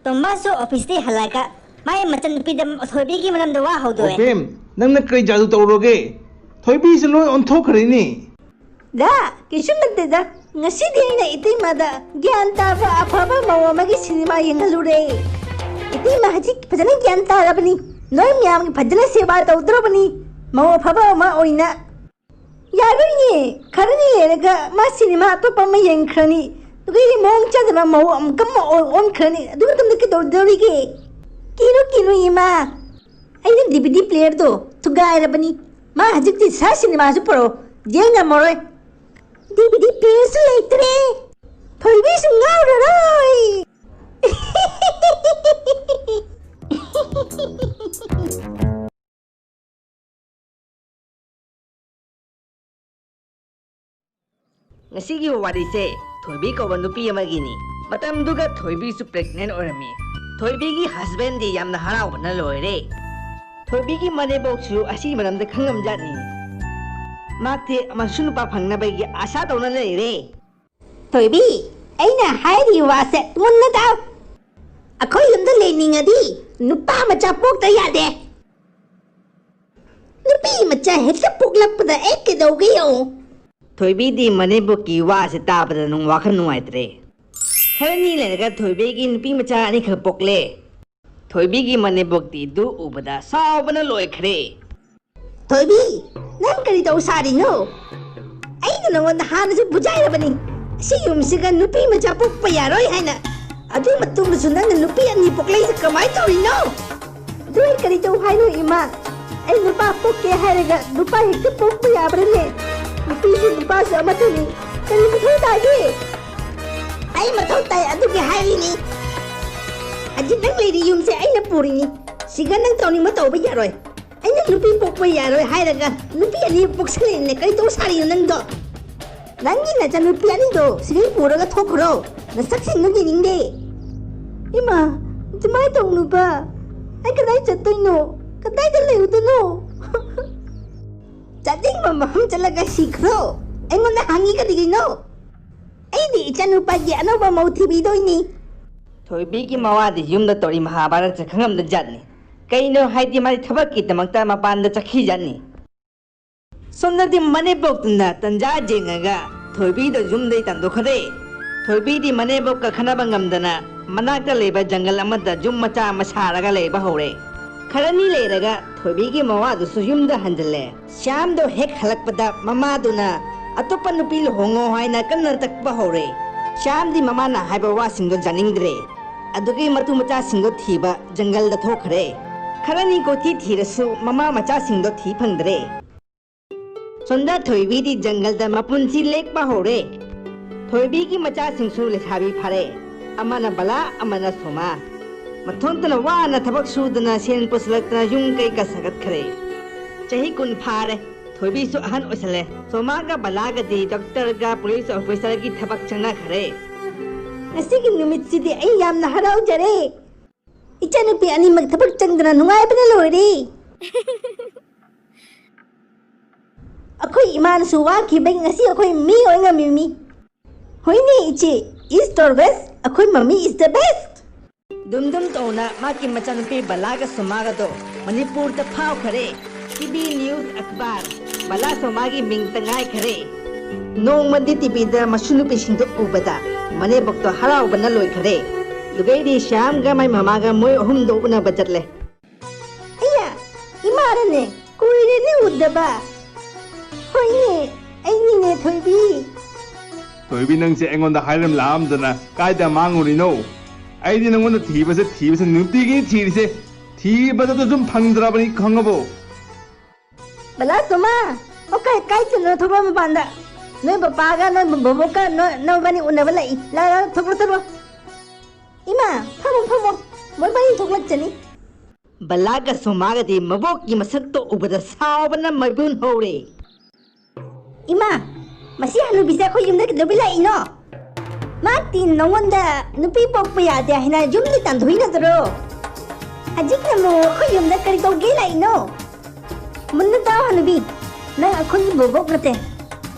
ꯇꯣꯝꯕꯁꯨ ꯑꯣꯐꯤꯁꯇꯩ ꯍꯜꯂꯛꯑꯒ ꯃꯥꯏ ꯃꯆꯟꯅꯨꯄꯤꯗ ꯊꯣꯏꯕꯤꯒꯤ ꯃꯔꯝꯗ ꯋꯥ ꯍꯧꯗꯣꯛꯑꯦ꯫ ꯑꯣ ꯕꯦꯝ, ꯅꯪꯅ ꯀꯩ ꯖꯥꯗꯨ ꯇꯧꯔꯨꯔꯒꯦ? ꯊꯣꯏꯕꯤꯁꯦ ꯂꯣꯏ ꯑꯣꯟꯊꯣꯛꯈ꯭ꯔꯦꯅꯦ꯫ ꯗꯥ, ꯀꯩꯁꯨ ꯅꯠꯇꯦꯗ꯫ ꯉꯁꯤꯗꯤ ꯑꯩꯅ ꯏꯇꯩꯃꯗ ꯒ꯭ꯌꯥꯟ ꯇꯥꯕ ꯑꯐꯕ ꯃꯧ ꯑꯃꯒꯤ ꯁꯤꯅꯦꯃꯥ ꯌꯦꯡꯍꯜꯂꯨꯔꯦ꯫ ꯏꯇꯩꯃ ꯍꯧꯖꯤꯛ ꯐꯖꯅ ꯒ꯭ꯌꯥꯟ ꯇꯥꯔꯕꯅꯤ꯫ ꯅꯣꯏ ꯃꯌꯥꯝꯒꯤ ꯐꯖꯅ ꯁꯦꯕꯥ ꯇꯧꯗ꯭ꯔꯕꯅꯤ꯫ ꯃꯧ ꯑꯐꯕ ꯑꯃ ꯑꯣꯏꯅ꯫ ꯌꯥꯔꯣꯏꯅꯦ꯫ ꯈꯔꯅꯤ ꯂꯩꯔꯒ ꯃꯥ ꯁꯤꯅꯦꯃꯥ ꯑꯇꯣꯞꯄ ꯑꯃ ꯌꯦꯡꯈ꯭ꯔꯅꯤ꯫ ꯑꯗꯨꯒꯤ ꯃꯑꯣꯡ ꯆꯥꯗꯕ ꯃꯧ ꯑꯃꯨꯛꯀ ꯑꯃ ꯑꯣꯟ-, ꯑꯣꯟꯈ꯭ꯔꯅꯤ꯫ ꯑꯗꯨ ꯃꯇꯝꯗ ꯀꯩꯗꯧꯗꯧꯔꯤꯒꯦ? ꯀꯤꯅꯨ, ꯀꯤꯅꯨ, ꯏꯃꯥ꯫ ꯑꯩꯅ ꯗꯤ ꯚꯤ ꯗꯤ ꯄ꯭ꯂꯦꯌꯔꯗꯣ ꯊꯨꯒꯥꯏꯔꯕꯅꯤ꯫ ꯃꯥ ꯍꯧꯖꯤꯛꯇꯤ ꯁꯥ ꯁꯤꯅꯦꯃꯥꯁꯨ ꯄꯨꯔꯛꯑꯣ꯫ ꯌꯦꯡ ꯉꯝꯃꯔꯣꯏ꯫ ꯗꯤ ꯚꯤ ꯗꯤ ꯄ꯭ꯂꯦꯌꯔꯁꯨ ꯂꯩꯇ꯭ꯔꯦ꯫ ꯊꯣꯏꯕꯤꯁꯨ ꯉꯥꯎꯔꯔꯣꯏ꯫ ꯉꯁꯤꯒꯤ ꯋꯥꯔꯤꯁꯦ ꯊꯣꯏꯕꯤ ꯀꯧꯕ ꯅꯨꯄꯤ ꯑꯃꯒꯤꯅꯤ꯫ ꯃꯇꯝꯗꯨꯒ ꯊꯣꯏꯕꯤꯁꯨ pregnant ꯑꯣꯏꯔꯝꯃꯤ꯫ ꯊꯣꯏꯕꯤꯒꯤ husbandꯗꯤ ꯌꯥꯝꯅ ꯍꯔꯥꯎꯕꯅ ꯂꯣꯏꯔꯦ꯫ ꯊꯣꯏꯕꯤꯒꯤ ꯃꯅꯦꯝꯕꯣꯛꯁꯨ ꯑꯁꯤꯒꯤ ꯃꯔꯝꯗ ꯈꯪꯉꯝꯖꯥꯠꯅꯤ꯫ ꯃꯍꯥꯛꯇꯤ ꯃꯁꯨ ꯅꯨꯄꯥ ꯐꯪꯅꯕꯒꯤ ꯑꯥꯁꯥ ꯇꯧꯅ ꯂꯩꯔꯦ꯫ ꯊꯣꯏꯕꯤ, ꯑꯩꯅ ꯍꯥꯏꯔꯤ ꯋꯥꯁꯦ ꯃꯨꯟꯅ ꯇꯥꯎ꯫ ꯑꯩꯈꯣꯏ ꯌꯨꯝꯗ ꯂꯩꯅꯤꯡꯉꯗꯤ ꯅꯨꯄꯥ ꯃꯆꯥ ꯄꯣꯛꯇ ꯌꯥꯗꯦ꯫ ꯅꯨꯄꯤ ꯃꯆꯥ ꯍꯦꯛꯇ ꯄꯣꯛꯂꯛꯄꯗ ꯑꯩ ꯀꯩꯗꯧꯒꯦ ꯌꯦꯡꯉꯨ꯫ ꯊꯣꯏꯕꯤꯗꯤ ꯃꯅꯦꯝꯕꯣꯛꯀꯤ ꯋꯥꯁꯦ ꯇꯥꯕꯗ ꯅꯨꯡ ꯋꯥꯈꯜ ꯅꯨꯡꯉꯥꯏꯇ꯭ꯔꯦ꯫ ꯈꯔꯅꯤ ꯂꯩꯔꯒ ꯊꯣꯏꯕꯤꯒꯤ ꯅꯨꯄꯤ ꯃꯆꯥ ꯑꯅꯤꯈꯛ ꯄꯣꯛꯂꯦ꯫ ꯊꯣꯏꯕꯤꯒꯤ ꯃꯅꯦꯝꯕꯣꯛꯇꯤ ꯑꯗꯨ ꯎꯕꯗ ꯁꯥꯎꯕꯅ ꯂꯣꯏꯈ꯭ꯔꯦ꯫ ꯊꯣꯏꯕꯤ, ꯅꯪ ꯀꯔꯤ ꯇꯧ ꯁꯥꯔꯤꯅꯣ? ꯑꯩꯅ ꯅꯉꯣꯟꯗ ꯍꯥꯟꯅꯁꯨ ꯕꯨꯖꯥꯏꯔꯕꯅꯤ, ꯁꯤ ꯌꯨꯝꯁꯤꯒ ꯅꯨꯄꯤ ꯃꯆꯥ ꯄꯣꯛꯄ ꯌꯥꯔꯣꯏ ꯍꯥꯏꯅ꯫ ꯑꯗꯨ ꯃꯇꯨꯡꯗꯁꯨ ꯅꯪꯅ ꯅꯨꯄꯤ ꯑꯅꯤ ꯄꯣꯛꯂꯛꯏꯁꯦ ꯀꯃꯥꯏꯅ ꯇꯧꯔꯤꯅꯣ? ꯑꯗꯨ ꯑꯩ ꯀꯔꯤ ꯇꯧ ꯍꯥꯏꯅꯣ ꯏꯃꯥ? ꯑꯩ ꯅꯨꯄꯥ ꯄꯣꯛꯀꯦ ꯍꯥꯏꯔꯒ ꯅꯨꯄꯥ ꯍꯦꯛꯇ ꯄꯣꯛꯄ ꯌꯥꯕ꯭ꯔꯅꯦ? ꯅꯨꯄꯤꯁꯨ ꯅꯨꯄꯥꯁꯨ ꯑꯃꯠꯇꯅꯤ꯫ ꯀꯔꯤ ꯃꯊꯧ ꯇꯥꯒꯦ? ꯑꯩ ꯃꯊꯧ ꯇꯥꯏ ꯑꯗꯨꯒꯤ ꯍꯥꯏꯔꯤꯅꯤ꯫ ꯍꯧꯖꯤꯛ ꯅꯪ ꯂꯩꯔꯤ ꯌꯨꯝꯁꯦ ꯑꯩꯅ ꯄꯨꯔꯤꯅꯤ꯫ ꯁꯤꯒ ꯅꯪ ꯇꯧꯅꯤꯡꯕ ꯇꯧꯕ ꯌꯥꯔꯣꯏ꯫ ꯑꯩꯅ ꯅꯨꯄꯤ ꯄꯣꯛꯄ ꯌꯥꯔꯣꯏ ꯍꯥꯏꯔꯒ ꯅꯨꯄꯤ ꯑꯅꯤ ꯄꯣꯛꯁꯜꯂꯛꯏꯅꯦ꯫ ꯀꯔꯤ ꯇꯧ ꯁꯥꯔꯤꯅꯣ ꯅꯪꯗꯣ? ꯅꯪꯒꯤ ꯅꯆꯟꯅꯨꯄꯤ ꯑꯅꯤꯗꯣ ꯁꯤꯗꯩ ꯄꯨꯔꯒ ꯊꯣꯛꯈ꯭ꯔꯣ꯫ ꯅꯁꯛꯁꯤꯡꯗꯣ ꯌꯦꯡꯅꯤꯡꯗꯦ꯫ ꯏꯃꯥ, ꯑꯗꯨꯃꯥꯏꯅ ꯇꯧꯅꯨꯕ꯫ ꯑꯩ ꯀꯗꯥꯏ ꯆꯠꯇꯣꯏꯅꯣ? ꯀꯗꯥꯏꯗ ꯂꯩꯔꯨꯗꯣꯏꯅꯣ? ꯆꯠꯅꯤꯡꯕ ꯃꯐꯝ ꯆꯠꯂꯒ ꯁꯤꯈ꯭ꯔꯣ꯫ ꯑꯩꯉꯣꯟꯗ ꯍꯪꯉꯤ ꯀꯔꯤꯒꯤꯅꯣ? ꯑꯩꯗꯤ ꯏꯆꯥꯅꯨꯄꯥꯒꯤ ꯑꯅꯧꯕ ꯃꯧ ꯊꯤꯕꯤꯗꯣꯏꯅꯤ꯫ ꯊꯣꯏꯕꯤꯒꯤ ꯃꯋꯥꯗꯤ ꯌꯨꯝꯗ ꯇꯧꯔꯤ ꯃꯍꯥꯚꯥꯔꯠꯁꯦ ꯈꯪꯉꯝꯗ ꯖꯥꯠꯅꯤ꯫ ꯀꯩꯅꯣ ꯍꯥꯏꯗꯤ ꯃꯥꯗꯤ ꯊꯕꯛꯀꯤꯗꯃꯛꯇ ꯃꯄꯥꯟꯗ ꯆꯠꯈꯤ ꯖꯥꯠꯅꯤ꯫ ꯁꯣꯝꯗꯗꯤ ꯃꯅꯦꯝꯕꯣꯛꯇꯨꯅ ꯇꯟꯖꯥ ꯌꯦꯡꯉꯒ ꯊꯣꯏꯕꯤꯗꯣ ꯌꯨꯝꯗꯩ ꯇꯥꯟꯊꯣꯛꯈ꯭ꯔꯦ꯫ ꯊꯣꯏꯕꯤꯗꯤ ꯃꯅꯦꯝꯕꯣꯛꯀ ꯈꯟꯅꯕ ꯉꯝꯗꯅ ꯃꯅꯥꯛꯇ ꯂꯩꯕ ꯖꯪꯒꯜ ꯑꯃꯗ ꯌꯨꯝ ꯃꯆꯥ ꯑꯃ ꯁꯥꯔꯒ ꯂꯩꯕ ꯍꯧꯔꯦ꯫ ꯈꯔꯅꯤ ꯂꯩꯔꯒ ꯊꯣꯏꯕꯤꯒꯤ ꯃꯋꯥꯗꯨꯁꯨ ꯌꯨꯝꯗ ꯍꯟꯖꯤꯜꯂꯦ꯫ ꯁ꯭ꯌꯥꯝꯗꯣ ꯍꯦꯛ ꯍꯜꯂꯛꯄꯗ ꯃꯃꯥꯗꯨꯅ ꯑꯇꯣꯞꯄ ꯅꯨꯄꯤ ꯂꯨꯍꯣꯡꯉꯣ ꯍꯥꯏꯅ ꯀꯟꯅ ꯇꯛꯄ ꯍꯧꯔꯦ꯫ ꯁ꯭ꯌꯥꯝꯗꯤ ꯃꯃꯥꯅ ꯍꯥꯏꯕ ꯋꯥꯁꯤꯡꯗꯣ ꯌꯥꯅꯤꯡꯗ꯭ꯔꯦ꯫ ꯑꯗꯨꯒꯤ ꯃꯇꯨ ꯃꯆꯥꯁꯤꯡꯗꯣ ꯊꯤꯕ ꯖꯪꯒꯜꯗ ꯊꯣꯛꯈ꯭ꯔꯦ꯫ ꯈꯔꯅꯤ ꯀꯣꯏꯊꯤ ꯊꯤꯔꯁꯨ ꯃꯃꯥ ꯃꯆꯥꯁꯤꯡꯗꯣ ꯊꯤ ꯐꯪꯗ꯭ꯔꯦ꯫ ꯁꯣꯝꯗ ꯊꯣꯏꯕꯤꯗꯤ ꯖꯪꯒꯜꯗ ꯃꯄꯨꯟꯁꯤ ꯂꯦꯛꯄ ꯍꯧꯔꯦ꯫ ꯊꯣꯏꯕꯤꯒꯤ ꯃꯆꯥꯁꯤꯡꯁꯨ ꯂꯩꯁꯥꯕꯤ ꯐꯥꯔꯦ꯫ ꯑꯃꯅ ꯕꯂꯥ, ꯑꯃꯅ ꯁꯣꯃꯥ꯫ ꯃꯊꯣꯟꯇꯅ ꯋꯥꯅ ꯊꯕꯛ ꯁꯨꯗꯅ ꯁꯦꯟ ꯄꯨꯁꯤꯜꯂꯛꯇꯅ ꯌꯨꯝ ꯀꯩꯀ ꯁꯥꯒꯠꯈ꯭ꯔꯦ꯫ ꯆꯍꯤ ꯀꯨꯟ ꯐꯥꯔꯦ꯫ ꯊꯣꯏꯕꯤꯁꯨ ꯑꯍꯟ ꯑꯣꯏꯁꯜꯂꯦ꯫ ꯁꯣꯃꯥꯒ ꯕꯂꯥꯒꯗꯤ ꯗꯣꯛꯇꯔꯒ ꯄꯨꯂꯤꯁ ꯑꯣꯐꯤꯁꯔꯒꯤ ꯊꯕꯛ ꯆꯪꯅꯈ꯭ꯔꯦ꯫ ꯉꯁꯤꯒꯤ ꯅꯨꯃꯤꯠꯁꯤꯗꯤ ꯑꯩ ꯌꯥꯝꯅ ꯍꯔꯥꯎꯖꯔꯦ꯫ ꯏꯆꯥꯅꯨꯄꯤ ꯑꯅꯤꯃꯛ ꯊꯕꯛ ꯆꯪꯗꯅ ꯅꯨꯡꯉꯥꯏꯕꯅ ꯂꯣꯏꯔꯦ꯫ ꯑꯩꯈꯣꯏ ꯏꯃꯥꯅꯁꯨ ꯋꯥꯈꯤꯕꯩ ꯉꯁꯤ ꯑꯩꯈꯣꯏ ꯃꯤ ꯑꯣꯏ ꯉꯝꯃꯤꯕꯅꯤ꯫ ꯍꯣꯏꯅꯦ ꯏꯆꯦ, East or West, ꯑꯩꯈꯣꯏ ꯃꯝꯃꯤ is the best꯫ ꯗꯨꯝ ꯗꯨꯝ ꯇꯧꯅ ꯃꯥꯒꯤ ꯃꯆꯥꯅꯨꯄꯤ ꯕꯂꯥꯒ ꯁꯣꯃꯥꯒꯗꯣ ꯃꯅꯤꯄꯨꯔꯗ ꯐꯥꯎꯈ꯭ꯔꯦ꯫ ꯇꯤꯚꯤ, ꯅ꯭ꯌꯨꯁ, ꯑꯈꯕꯥꯔ, ꯕꯂꯥ ꯁꯣꯃꯥꯒꯤ ꯃꯤꯡꯇ ꯉꯥꯏꯈꯔꯦ꯫ ꯅꯣꯡꯃꯗꯤ ꯇꯤꯚꯤꯗ ꯃꯁꯨ ꯅꯨꯄꯤꯁꯤꯡꯗꯨ ꯎꯕꯗ ꯃꯅꯦꯝꯕꯣꯛꯇꯣ ꯍꯔꯥꯎꯕꯅ ꯂꯣꯏꯈꯔꯦ꯫ ꯑꯗꯨꯒꯩꯗꯤ ꯁ꯭ꯌꯥꯝꯒ ꯃꯥꯏ ꯃꯃꯥꯒ ꯃꯣꯏ ꯑꯍꯨꯝꯗꯣ ꯎꯅꯕ ꯆꯠꯂꯦ꯫ ꯑꯩꯌꯥ, ꯏꯃꯥꯔꯅꯦ, ꯀꯨꯏꯔꯦꯅꯦ ꯎꯗꯕ꯫ ꯍꯣꯏꯅꯦ, ꯑꯩꯅꯤꯅꯦ ꯊꯣꯏꯕꯤ꯫ ꯊꯣꯏꯕꯤ, ꯅꯪꯁꯦ ꯑꯩꯉꯣꯟꯗ ꯍꯥꯏꯔꯝ ꯂꯥꯛꯑꯝꯗꯅ ꯀꯥꯏꯗ ꯃꯥꯡꯉꯨꯔꯤꯅꯣ? ꯑꯩꯗꯤ ꯅꯪꯉꯣꯟꯗ ꯊꯤꯕꯁꯦ ꯊꯤꯕꯁꯦ ꯅꯨꯡꯇꯤꯒꯤ ꯊꯤꯔꯤꯁꯦ, ꯊꯤꯕꯗꯁꯨ ꯁꯨꯝ ꯐꯪꯗ꯭ꯔꯕꯅꯤ, ꯈꯪꯉꯕꯣ? ꯕꯂꯥ ꯁꯣꯃꯥ, ꯑꯣ ꯀꯥꯏ, ꯀꯥꯏ ꯆꯠꯂꯤꯅꯣ? ꯊꯣꯛꯂꯛꯑꯣ ꯃꯄꯥꯟꯗ꯫ ꯅꯣꯏ ꯕꯕꯥꯒ ꯅꯣꯏ ꯕꯣꯕꯣꯛꯀ ꯅꯣꯏ, ꯅꯣꯏꯕꯥꯅꯤ ꯎꯅꯕ ꯂꯥꯛꯏ꯫ ꯂꯥ, ꯂꯥ, ꯊꯣꯛꯂꯛꯑꯣ, ꯊꯣꯛꯂꯛꯑꯣ꯫ ꯏꯃꯥ, ꯐꯝꯃꯣ, ꯐꯝꯃꯣ꯫ ꯃꯣꯏꯕꯥꯅꯤ ꯊꯣꯛꯂꯛꯆꯅꯤ꯫ ꯕꯂꯥꯒ ꯁꯣꯃꯥꯒꯗꯤ ꯃꯕꯣꯛꯀꯤ ꯃꯁꯛꯇꯣ ꯎꯕꯗ ꯁꯥꯎꯕꯅ ꯃꯩꯕꯨꯟ ꯍꯧꯔꯦ꯫ ꯏꯃꯥ, ꯃꯁꯤ ꯍꯅꯨꯕꯤꯁꯦ ꯑꯩꯈꯣꯏ ꯌꯨꯝꯗ ꯀꯩꯗꯧꯕꯩ ꯂꯥꯛꯏꯅꯣ? ꯃꯥꯗꯤ ꯅꯉꯣꯟꯗ ꯅꯨꯄꯤ ꯄꯣꯛꯄ ꯌꯥꯗꯦ ꯍꯥꯏꯅ ꯌꯨꯝꯗꯩ ꯇꯥꯟꯊꯣꯛꯏ ꯅꯠꯇ꯭ꯔꯣ? ꯍꯧꯖꯤꯛꯅ ꯑꯃꯨꯛ ꯑꯩꯈꯣꯏ ꯌꯨꯝꯗ ꯀꯔꯤ ꯇꯧꯒꯦ ꯂꯥꯛꯏꯅꯣ? ꯃꯨꯟꯅ ꯇꯥꯎ ꯍꯅꯨꯕꯤ, ꯅꯪ ꯑꯩꯈꯣꯏꯒꯤ ꯕꯣꯕꯣꯛ ꯅꯠꯇꯦ꯫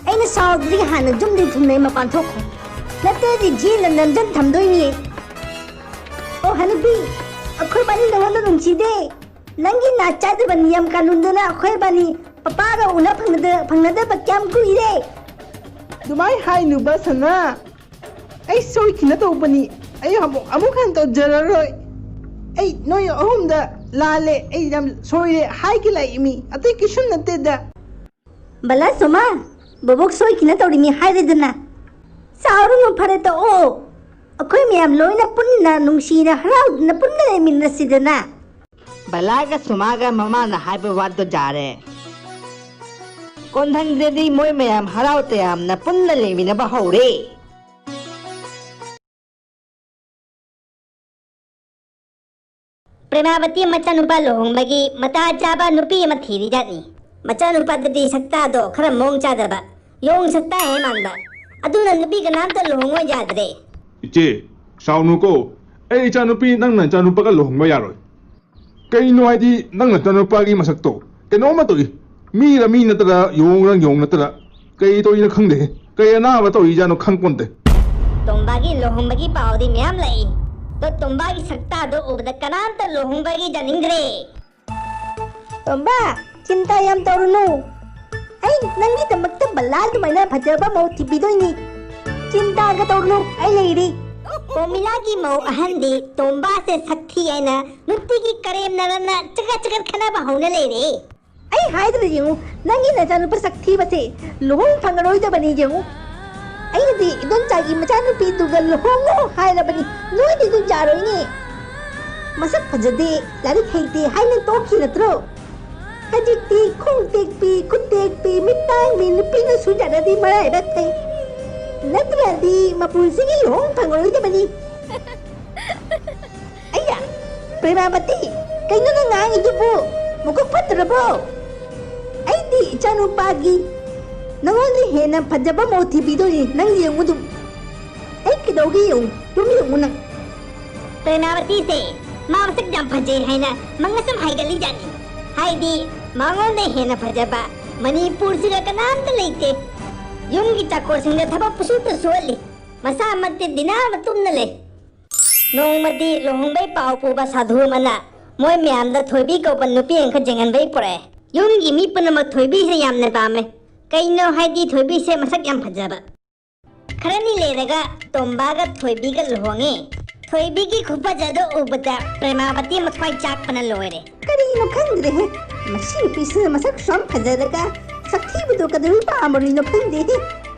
ꯑꯩꯅ ꯁꯥꯎꯗ꯭ꯔꯤ ꯍꯥꯟꯅ ꯌꯨꯝꯗꯩ ꯊꯨꯝꯅꯩ ꯃꯄꯥꯟ ꯊꯣꯛꯈꯣ꯫ ꯅꯠꯇ꯭ꯔꯗꯤ ꯖꯦꯜꯗ ꯅꯝꯖꯟ ꯊꯝꯗꯣꯏꯅꯤ꯫ ꯑꯣ ꯍꯅꯨꯕꯤ, ꯑꯩꯈꯣꯏꯕꯥꯅꯤ ꯅꯉꯣꯟꯗ ꯅꯨꯡꯁꯤꯗꯦ꯫ ꯅꯪꯒꯤ ꯅꯥꯠ ꯆꯥꯗꯕ ꯅꯤꯌꯝ ꯀꯥꯅꯨꯟꯗꯨꯅ ꯑꯩꯈꯣꯏꯕꯥꯅꯤ ꯄꯄꯥꯒ ꯎꯅ ꯐꯪꯅꯗ-, ꯐꯪꯅꯗꯕ ꯀꯌꯥꯝ ꯀꯨꯏꯔꯦ? ꯑꯗꯨꯃꯥꯏ ꯍꯥꯏꯅꯨꯕ ꯁꯅꯥ꯫ ꯑꯩ ꯁꯣꯏꯈꯤꯅ ꯇꯧꯕꯅꯤ꯫ ꯑꯩ ꯑꯃꯨꯛ, ꯑꯃꯨꯛ ꯍꯟꯅ ꯇꯧꯖꯔꯔꯣꯏ꯫ ꯑꯩ ꯅꯣꯏ ꯑꯍꯨꯝꯗ ꯂꯥꯜꯂꯦ, ꯑꯩ ꯌꯥꯝ ꯁꯣꯏꯔꯦ ꯍꯥꯏꯒꯦ ꯂꯥꯛꯏꯃꯤ, ꯑꯇꯩ ꯀꯩꯁꯨꯝ ꯅꯠꯇꯦꯗ꯫ ꯕꯂꯥ ꯁꯣꯃꯥ, ꯕꯣꯕꯣꯛ ꯁꯣꯏꯈꯤꯅ ꯇꯧꯔꯤꯃꯤ ꯍꯥꯏꯔꯦꯗꯅ꯫ ꯁꯥꯎꯔꯨꯅꯨ, ꯐꯔꯦ ꯇꯣꯛꯑꯣ꯫ ꯑꯩꯈꯣꯏ ꯃꯌꯥꯝ ꯂꯣꯏꯅ ꯄꯨꯟꯅ ꯅꯨꯡꯁꯤꯅ ꯍꯔꯥꯎꯗꯨꯅ ꯄꯨꯟꯅ ꯂꯩꯃꯤꯟꯅꯁꯤꯗꯅ꯫ ꯕꯂꯥꯒ ꯁꯣꯃꯥꯒ ꯃꯃꯥꯅ ꯍꯥꯏꯕ ꯋꯥꯗꯣ ꯌꯥꯔꯦ꯫ ꯀꯣꯟꯊꯪꯗꯗꯤ ꯃꯣꯏ ꯃꯌꯥꯝ ꯍꯔꯥꯎ ꯇꯌꯥꯝꯅ ꯄꯨꯟꯅ ꯂꯩꯃꯤꯟꯅꯕ ꯍꯧꯔꯦ꯫ ꯄ꯭ꯔꯦꯃꯥꯕꯇꯤ ꯃꯆꯥꯅꯨꯄꯥ ꯂꯨꯍꯣꯡꯕꯒꯤ ꯃꯇꯥ ꯆꯥꯕ ꯅꯨꯄꯤ ꯑꯃ ꯊꯤꯔꯤꯖꯥꯠꯅꯤ꯫ ꯃꯆꯥꯅꯨꯄꯥꯗꯨꯗꯤ ꯁꯛꯇꯥꯗꯣ ꯈꯔ ꯃꯑꯣꯡ ꯆꯥꯗꯕ, ꯌꯣꯡ ꯁꯛꯇꯥ ꯍꯦꯛ ꯃꯥꯟꯕ꯫ ꯑꯗꯨꯅ ꯅꯨꯄꯤ ꯀꯅꯥꯝꯇ ꯂꯨꯍꯣꯡꯉꯣ ꯌꯥꯗ꯭ꯔꯦ꯫ ꯏꯆꯦ, ꯁꯥꯎꯅꯨꯀꯣ꯫ ꯑꯩ ꯏꯆꯥꯅꯨꯄꯤ ꯅꯪꯅ ꯏꯆꯥꯅꯨꯄꯥꯒ ꯂꯨꯍꯣꯡꯕ ꯌꯥꯔꯣꯏ꯫ ꯀꯩꯅꯣ ꯍꯥꯏꯗꯤ ꯅꯪ ꯅꯆꯥꯅꯨꯄꯥꯒꯤ ꯃꯁꯛꯇꯣ ꯀꯩꯅꯣꯝꯃ ꯇꯧꯏ꯫ ꯃꯤꯔ ꯃꯤ ꯅꯠꯇ꯭ꯔ ꯌꯣꯡꯔ ꯌꯣꯡ ꯅꯠꯇ꯭ꯔ ꯀꯩ ꯇꯧꯔꯤꯅꯣ ꯈꯪꯗꯦ꯫ ꯀꯩ ꯑꯅꯥꯕ ꯇꯧꯔꯤꯖꯥꯠꯅꯣ ꯈꯪꯄꯣꯟꯇꯦ꯫ ꯇꯣꯝꯕꯥꯒꯤ ꯂꯨꯍꯣꯡꯕꯒꯤ ꯄꯥꯎꯗꯤ ꯃꯌꯥꯝ ꯂꯥꯛꯏ꯫ ꯑꯗꯣ ꯇꯣꯝꯕꯥꯒꯤ ꯁꯛꯇꯥꯗꯣ ꯎꯕꯗ ꯀꯅꯥꯝꯇ ꯂꯨꯍꯣꯡꯕꯒꯤ ꯌꯥꯅꯤꯡꯗ꯭ꯔꯦ꯫ ꯇꯣꯝꯕꯥ, ꯆꯤꯟꯇꯥ ꯌꯥꯝ ꯇꯧꯔꯨꯅꯨ꯫ ꯑꯩ ꯅꯪꯒꯤꯗꯃꯛꯇ ꯕꯂꯥ ꯑꯗꯨꯃꯥꯏꯅ ꯐꯖꯕ ꯃꯧ ꯊꯤꯕꯤꯗꯣꯏꯅꯤ꯫ ꯆꯤꯟꯇꯥꯒ ꯇꯧꯔꯨꯅꯨ, ꯑꯩ ꯂꯩꯔꯤ꯫ ꯄꯣꯃꯤꯂꯥꯒꯤ ꯃꯧ ꯑꯍꯟꯗꯤ ꯇꯣꯝꯕꯥꯁꯦ ꯁꯛ ꯊꯤ ꯍꯥꯏꯅ ꯅꯨꯡꯇꯤꯒꯤ ꯀꯔꯦꯝꯅꯗꯅ ꯆꯒꯠ ꯆꯒꯠ ꯈꯠꯅꯕ ꯍꯧꯅ ꯂꯩꯔꯦ꯫ ꯑꯩ ꯍꯥꯏꯗ꯭ꯔ ꯌꯦꯡꯉꯨ, ꯅꯪꯒꯤ ꯅꯆꯥꯅꯨꯄꯥ ꯁꯛ ꯊꯤꯕꯁꯦ ꯂꯨꯍꯣꯡ ꯐꯪꯉꯔꯣꯏꯗꯕꯅꯤ ꯌꯦꯡꯉꯨ꯫ ꯑꯩꯅꯗꯤ ꯏꯗꯣꯝꯆꯥꯒꯤ ꯃꯆꯥꯅꯨꯄꯤꯗꯨꯒ ꯂꯨꯍꯣꯡꯉꯣ ꯍꯥꯏꯔꯕꯅꯤ, ꯅꯣꯏꯗꯤ ꯑꯗꯨ ꯌꯥꯔꯣꯏꯅꯦ꯫ ꯃꯁꯛ ꯐꯖꯗꯦ, ꯂꯥꯏꯔꯤꯛ ꯍꯩꯇꯦ ꯍꯥꯏꯅ ꯇꯣꯛꯈꯤ ꯅꯠꯇ꯭ꯔꯣ? ꯍꯧꯖꯤꯛꯇꯤ ꯈꯣꯡ ꯇꯦꯛꯄꯤ, ꯈꯨꯠ ꯇꯦꯛꯄꯤ, ꯃꯤꯠ ꯇꯥꯡꯕꯤ ꯅꯨꯄꯤꯅꯁꯨ ꯌꯥꯅꯗꯤ ꯃꯔꯥꯏꯕꯛ ꯐꯩ꯫ ꯅꯠꯇ꯭ꯔꯗꯤ ꯃꯄꯨꯟꯁꯤꯒꯤ ꯂꯨꯍꯣꯡ ꯐꯪꯉꯔꯣꯏꯗꯕꯅꯤ꯫ ꯑꯩꯌꯥ, ꯄ꯭ꯔꯦꯃꯥꯕꯇꯤ, ꯀꯩꯅꯣ ꯅꯪ ꯉꯥꯡꯉꯤꯗꯨꯕꯨ? ꯃꯀꯣꯛ ꯐꯠꯇ꯭ꯔꯕꯣ? ꯑꯩꯗꯤ ꯏꯆꯥꯅꯨꯄꯥꯒꯤ ꯅꯉꯣꯟꯗ ꯍꯦꯟꯅ ꯐꯖꯕ ꯃꯧ ꯊꯤꯕꯤꯗꯣꯏꯅꯤ, ꯅꯪ ꯌꯦꯡꯉꯨ ꯑꯗꯨꯝ꯫ ꯑꯩ ꯀꯩꯗꯧꯒꯦ ꯌꯦꯡꯉꯨ, ꯑꯗꯨꯝ ꯌꯦꯡꯉꯨ ꯅꯪ꯫ ꯄ꯭ꯔꯦꯃꯥꯕꯇꯤꯁꯦ ꯃꯥ ꯃꯁꯛ ꯌꯥꯝ ꯐꯖꯩ ꯍꯥꯏꯅ ꯃꯉꯛꯁꯝ ꯍꯥꯏꯒꯠꯂꯤꯖꯥꯠꯅꯤ꯫ ꯍꯥꯏꯗꯤ ꯃꯉꯣꯟꯗ ꯍꯦꯟꯅ ꯐꯖꯕ ꯃꯅꯤꯄꯨꯔꯁꯤꯗ ꯀꯅꯥꯝꯇ ꯂꯩꯇꯦ꯫ ꯌꯨꯝꯒꯤ ꯆꯥꯀꯣꯔꯁꯤꯡꯗ ꯊꯕꯛ ꯄꯨꯁꯨꯗ ꯁꯨꯍꯜꯂꯤ꯫ ꯃꯁꯥꯃꯛꯇꯤ ꯗꯤꯅꯥ ꯃꯇꯨꯝꯅ ꯂꯩ꯫ ꯅꯣꯡꯃꯗꯤ ꯂꯨꯍꯣꯡꯕꯩ ꯄꯥꯎ ꯄꯨꯕ ꯁꯥꯙꯨ ꯑꯃꯅ ꯃꯣꯏ ꯃꯌꯥꯝꯗ ꯊꯣꯏꯕꯤ ꯀꯧꯕ ꯅꯨꯄꯤ ꯑꯃꯈꯛ ꯌꯦꯡꯍꯟꯕꯩ ꯄꯨꯔꯛꯑꯦ꯫ ꯌꯨꯝꯒꯤ ꯃꯤ ꯄꯨꯝꯅꯃꯛ ꯊꯣꯏꯕꯤꯁꯦ ꯌꯥꯝꯅ ꯄꯥꯝꯃꯦ꯫ ꯀꯩꯅꯣ ꯍꯥꯏꯗꯤ ꯊꯣꯏꯕꯤꯁꯦ ꯃꯁꯛ ꯌꯥꯝ ꯐꯖꯕ꯫ ꯈꯔꯅꯤ ꯂꯩꯔꯒ ꯇꯣꯝꯕꯒ ꯊꯣꯏꯕꯤꯒ ꯂꯨꯍꯣꯡꯉꯦ꯫ ꯊꯣꯏꯕꯤꯒꯤ ꯈꯨꯐꯖꯗꯣ ꯎꯕꯗ ꯄ꯭ꯔꯦꯃꯥꯕꯇꯤ ꯃꯊ꯭ꯋꯥꯏ ꯆꯥꯛꯄꯅ ꯂꯣꯏꯔꯦ꯫ ꯀꯔꯤꯅꯣ ꯈꯪꯗ꯭ꯔꯦꯍꯦ, ꯃꯁꯤ ꯅꯨꯄꯤꯁꯤꯅ ꯃꯁꯛ ꯁꯨꯝ ꯐꯖꯔꯒ ꯁꯛꯊꯤꯕꯗꯣ ꯀꯩꯗꯧꯕꯩ ꯄꯥꯝꯃꯔꯤꯅꯣ ꯈꯪꯗꯦꯍꯦ꯫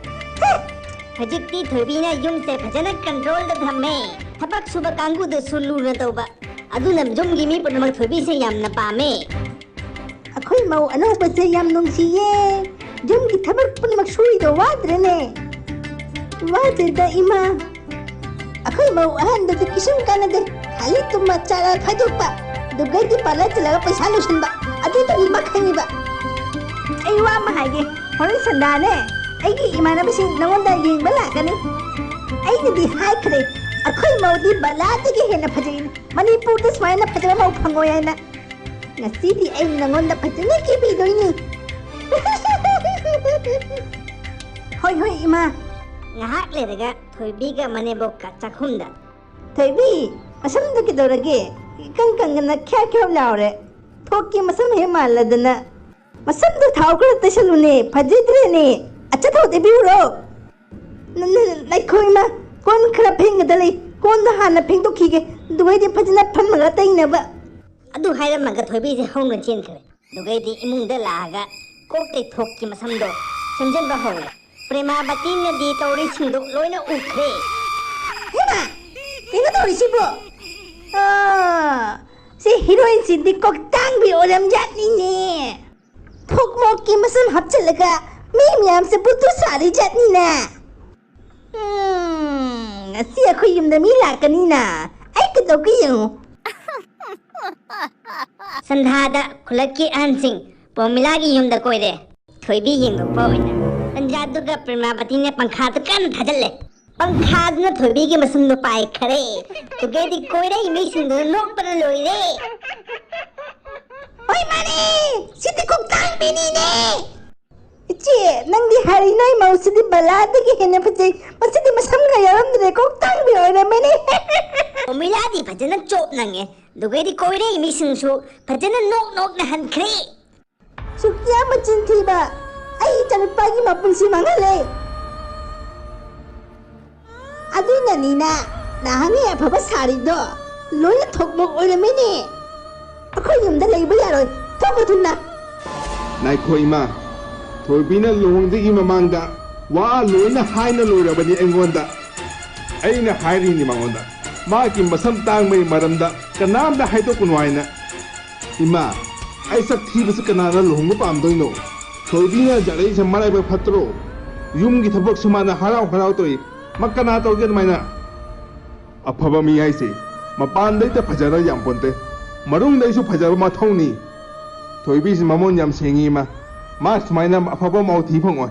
ꯍꯦ! ꯍꯧꯖꯤꯛꯇꯤ ꯊꯣꯏꯕꯤꯅ ꯌꯨꯝꯁꯦ ꯐꯖꯅ ꯀꯟꯇ꯭ꯔꯣꯜꯗ ꯊꯝꯃꯦ꯫ ꯊꯕꯛ ꯁꯨꯕ ꯀꯥꯡꯕꯨꯗꯨꯁꯨ ꯂꯨꯅ ꯇꯧꯕ꯫ ꯑꯗꯨꯅ ꯌꯨꯝꯒꯤ ꯃꯤ ꯄꯨꯝꯅꯃꯛ ꯊꯣꯏꯕꯤꯁꯦ ꯌꯥꯝꯅ ꯄꯥꯝꯃꯦ꯫ ꯑꯩꯈꯣꯏ ꯃꯧ ꯑꯅꯧꯕꯁꯦ ꯌꯥꯝ ꯅꯨꯡꯁꯤꯌꯦ꯫ ꯌꯨꯝꯒꯤ ꯊꯕꯛ ꯄꯨꯝꯅꯃꯛ ꯁꯨꯔꯤꯗꯣ ꯋꯥꯗ꯭ꯔꯅꯦ? ꯋꯥꯗꯦꯗ, ꯏꯃꯥ꯫ ꯑꯩꯈꯣꯏ ꯃꯧ ꯑꯍꯟꯗꯨꯗꯤ ꯀꯩꯁꯨꯝ ꯀꯥꯟꯅꯗꯦ꯫ ꯈꯥꯂꯤ ꯇꯨꯝꯕ, ꯆꯥꯔ ꯐꯥꯏꯗꯣꯛꯄ, ꯑꯗꯨꯒꯩꯗꯤ ꯄꯥꯔꯂꯔ ꯆꯠꯂꯒ ꯄꯩꯁꯥ ꯂꯣꯏꯁꯤꯟꯕ, ꯑꯗꯨꯗꯅꯤ ꯃꯥ ꯈꯪꯉꯤꯕ꯫ ꯑꯩ ꯋꯥ ꯑꯃ ꯍꯥꯏꯒꯦ, ꯍꯣꯔꯦꯟ ꯁꯟꯗꯥꯅꯦ, ꯑꯩꯒꯤ ꯏꯃꯥꯟꯅꯕꯁꯤꯡ ꯅꯉꯣꯟꯗ ꯌꯦꯡꯕ ꯂꯥꯛꯀꯅꯤ꯫ ꯑꯩꯅꯗꯤ ꯍꯥꯏꯈ꯭ꯔꯦ, ꯑꯩꯈꯣꯏ ꯃꯧꯗꯤ ꯕꯂꯥꯗꯒꯤ ꯍꯦꯟꯅ ꯐꯖꯩ, ꯃꯅꯤꯄꯨꯔꯗ ꯁꯨꯃꯥꯏꯅ ꯐꯖꯕ ꯃꯧ ꯐꯪꯉꯣꯏ ꯍꯥꯏꯅ꯫ ꯉꯁꯤꯗꯤ ꯑꯩ ꯅꯉꯣꯟꯗ ꯐꯖꯅ ꯀꯦꯕꯤꯗꯣꯏꯅꯤ꯫ ꯍꯣꯏ, ꯍꯣꯏ, ꯏꯃꯥ꯫ ꯉꯥꯏꯍꯥꯛ ꯂꯩꯔꯒ ꯊꯣꯏꯕꯤꯒ ꯃꯅꯦꯝꯕꯣꯛꯀ ꯆꯥꯛꯈꯨꯝꯗ꯫ ꯊꯣꯏꯕꯤ, ꯃꯁꯝꯗꯣ ꯀꯩꯗꯧꯔꯒꯦ? ꯏꯀꯪ ꯀꯪꯗꯅ ꯈ꯭ꯌꯥ ꯈ꯭ꯌꯥꯎ ꯂꯥꯎꯔꯦ꯫ ꯊꯣꯛꯀꯤ ꯃꯁꯝ ꯍꯦꯛ ꯃꯥꯜꯂꯗꯅ꯫ ꯃꯁꯝꯗꯣ ꯊꯥꯎ ꯈꯔ ꯇꯩꯁꯜꯂꯨꯅꯦ, ꯐꯖꯗ꯭ꯔꯦꯅꯦ꯫ ꯑꯆꯥꯊꯥꯎ ꯇꯩꯕꯤꯌꯨꯔꯣ? ꯅ-, ꯅ-, ꯉꯥꯏꯈꯣ ꯏꯃꯥ, ꯀꯣꯟ ꯈꯔ ꯐꯦꯡꯒꯗ ꯂꯩ꯫ ꯀꯣꯟꯗꯣ ꯍꯥꯟꯅ ꯐꯦꯡꯗꯣꯛꯈꯤꯒꯦ, ꯑꯗꯨꯒꯩꯗꯤ ꯐꯖꯅ ꯐꯝꯃꯒ ꯇꯩꯅꯕ꯫ ꯑꯗꯨ ꯍꯥꯏꯔꯝꯃꯒ ꯊꯣꯏꯕꯤꯁꯦ ꯍꯧꯅ ꯆꯦꯟꯈ꯭ꯔꯦ꯫ ꯑꯗꯨꯒꯩꯗꯤ ꯏꯃꯨꯡꯗ ꯂꯥꯛꯑꯒ ꯀꯣꯛ ꯇꯩꯊꯣꯛꯀꯤ ꯃꯁꯝꯗꯣ ꯁꯦꯝꯖꯤꯟꯕ ꯍꯧꯔꯦ꯫ ꯄ꯭ꯔꯦꯃꯥꯕꯇꯤꯅꯗꯤ ꯇꯧꯔꯤꯁꯤꯡꯗꯣ ꯂꯣꯏꯅ ꯎꯈ꯭ꯔꯦ꯫ ꯍꯦꯃꯥ! ꯀꯩꯅꯣ ꯇꯧꯔꯤꯁꯤꯕꯣ? ꯑꯥ, ꯁꯤ ꯍꯤꯔꯣꯏꯟꯁꯤꯗꯤ ꯀꯣꯛꯇꯥꯡꯕꯤ ꯑꯣꯏꯔꯝꯖꯥꯠꯅꯤꯅꯦ꯫ ꯊꯣꯛꯃꯣꯛꯀꯤ ꯃꯁꯝ ꯍꯥꯞꯆꯤꯜꯂꯒ ꯃꯤ ꯃꯌꯥꯝꯁꯦ ꯕꯨꯠꯇꯨ ꯁꯥꯔꯤ ꯖꯥꯠꯅꯤꯅꯦ꯫ ꯎꯝ, ꯉꯁꯤ ꯑꯩꯈꯣꯏ ꯌꯨꯝꯗ ꯃꯤ ꯂꯥꯛꯀꯅꯤꯅ꯫ ꯑꯩ ꯀꯩꯗꯧꯒꯦ ꯌꯦꯡꯉꯨ꯫ ꯁꯟꯙꯥꯗ ꯈꯨꯂꯛꯀꯤ ꯑꯍꯟꯁꯤꯡ ꯄ꯭ꯔꯣꯃꯤꯂꯥꯒꯤ ꯌꯨꯝꯗ ꯀꯣꯏꯔꯦ꯫ ꯊꯣꯏꯕꯤ ꯌꯦꯡꯊꯣꯛꯄ ꯑꯣꯏꯅ꯫ ꯇꯟꯖꯥꯗꯨꯒ ꯄ꯭ꯔꯦꯃꯥꯕꯇꯤꯅ ꯄꯪꯈꯥꯗ ꯀꯟꯅ ꯊꯥꯖꯤꯜꯂꯦ꯫ ꯄꯪꯈꯥꯗꯨꯅ ꯊꯣꯏꯕꯤꯒꯤ ꯃꯁꯝꯗꯣ ꯄꯥꯏꯈꯔꯦ꯫ ꯑꯗꯨꯒꯩꯗꯤ ꯀꯣꯏꯔꯛꯏ ꯃꯤꯁꯤꯡꯗꯨꯅ ꯅꯣꯛꯄꯅ ꯂꯣꯏꯔꯦ꯫ ꯍꯣꯏ ꯃꯥꯅꯦ, ꯁꯤꯗꯤ ꯀꯣꯛꯇꯥꯡꯕꯤꯅꯤꯅꯦ꯫ ꯆꯦ, ꯅꯪꯗꯤ ꯍꯥꯏꯔꯤ ꯅꯣꯏ ꯃꯧꯁꯤꯗꯤ ꯕꯂꯥꯗꯒꯤ ꯍꯦꯟꯅ ꯐꯖꯩ꯫ ꯃꯁꯤꯗꯤ ꯃꯁꯝꯒ ꯌꯥꯎꯔꯝꯗ꯭ꯔꯦ, ꯀꯣꯛꯇꯥꯡꯕꯤ ꯑꯣꯏꯔꯝꯃꯦꯅꯦ꯫ ꯄ꯭ꯔꯃꯤꯂꯥꯗꯤ ꯐꯖꯅ ꯆꯣꯞꯅꯉꯦ꯫ ꯑꯗꯨꯒꯩꯗꯤ ꯀꯣꯏꯔꯛꯏ ꯃꯤꯁꯤꯡꯁꯨ ꯐꯖꯅ ꯅꯣꯛ ꯅꯣꯛꯅ ꯍꯟꯈ꯭ꯔꯦ꯫ ꯁꯨꯛꯌꯥꯝ ꯃꯆꯤꯟ ꯊꯤꯕ, ꯑꯩ ꯏꯆꯥꯅꯨꯄꯥꯒꯤ ꯃꯄꯨꯟꯁꯤ ꯃꯥꯡꯍꯜꯂꯦ꯫ ꯑꯗꯨꯅꯅꯤꯅ ꯅꯍꯥꯟꯒꯤ ꯑꯐꯕ ꯁꯥꯔꯤꯗꯣ ꯂꯣꯏꯅ ꯊꯣꯛꯃꯣꯛ ꯑꯣꯏꯔꯝꯃꯤꯅꯦ꯫ ꯑꯩꯈꯣꯏ ꯌꯨꯝꯗ ꯂꯩꯕ ꯌꯥꯔꯣꯏ꯫ ꯊꯣꯛꯈꯣ ꯊꯨꯅ꯫ ꯉꯥꯏꯈꯣ ꯏꯃꯥ, ꯊꯣꯏꯕꯤꯅ ꯂꯨꯍꯣꯡꯗ꯭ꯔꯤꯉꯩ ꯃꯃꯥꯡꯗ ꯋꯥ ꯂꯣꯏꯅ ꯍꯥꯏꯅ ꯂꯣꯏꯔꯕꯅꯤ ꯑꯩꯉꯣꯟꯗ꯫ ꯑꯩꯅ ꯍꯥꯏꯔꯤꯅꯤ ꯃꯉꯣꯟꯗ, ꯃꯥꯒꯤ ꯃꯁꯝ ꯇꯥꯡꯕꯒꯤ ꯃꯔꯝꯗ ꯀꯅꯥꯝꯇ ꯍꯥꯏꯗꯣꯛꯀꯅꯨ ꯍꯥꯏꯅ꯫ ꯏꯃꯥ, ꯑꯩ ꯁꯛ ꯊꯤꯕꯁꯤ ꯀꯅꯥꯅ ꯂꯨꯍꯣꯡꯕ ꯄꯥꯝꯗꯣꯏꯅꯣ? ꯊꯣꯏꯕꯤꯅ ꯖꯠꯂꯛꯏꯁꯦ ꯃꯔꯥꯏꯕꯛ ꯐꯠꯇ꯭ꯔꯣ? ꯌꯨꯝꯒꯤ ꯊꯕꯛꯁꯨ ꯃꯥꯅ ꯍꯔꯥꯎ ꯍꯔꯥꯎ ꯇꯧꯏ꯫ ꯃꯥ ꯀꯅꯥ ꯇꯧꯒꯦ ꯑꯗꯨꯃꯥꯏꯅ? ꯑꯐꯕ ꯃꯤ ꯍꯥꯏꯁꯦ ꯃꯄꯥꯟꯗꯩꯗ ꯐꯖꯔ ꯌꯥꯝꯄꯣꯟꯇꯦ, ꯃꯅꯨꯡꯗꯩꯁꯨ ꯐꯖꯕ ꯃꯊꯧꯅꯤ꯫ ꯊꯣꯏꯕꯤꯁꯤ ꯃꯃꯣꯟ ꯌꯥꯝ ꯁꯦꯡꯉꯤ ꯏꯃꯥ꯫ ꯃꯥ ꯁꯨꯃꯥꯏꯅ ꯑꯐꯕ ꯃꯧ ꯊꯤ ꯐꯪꯉꯣꯏ꯫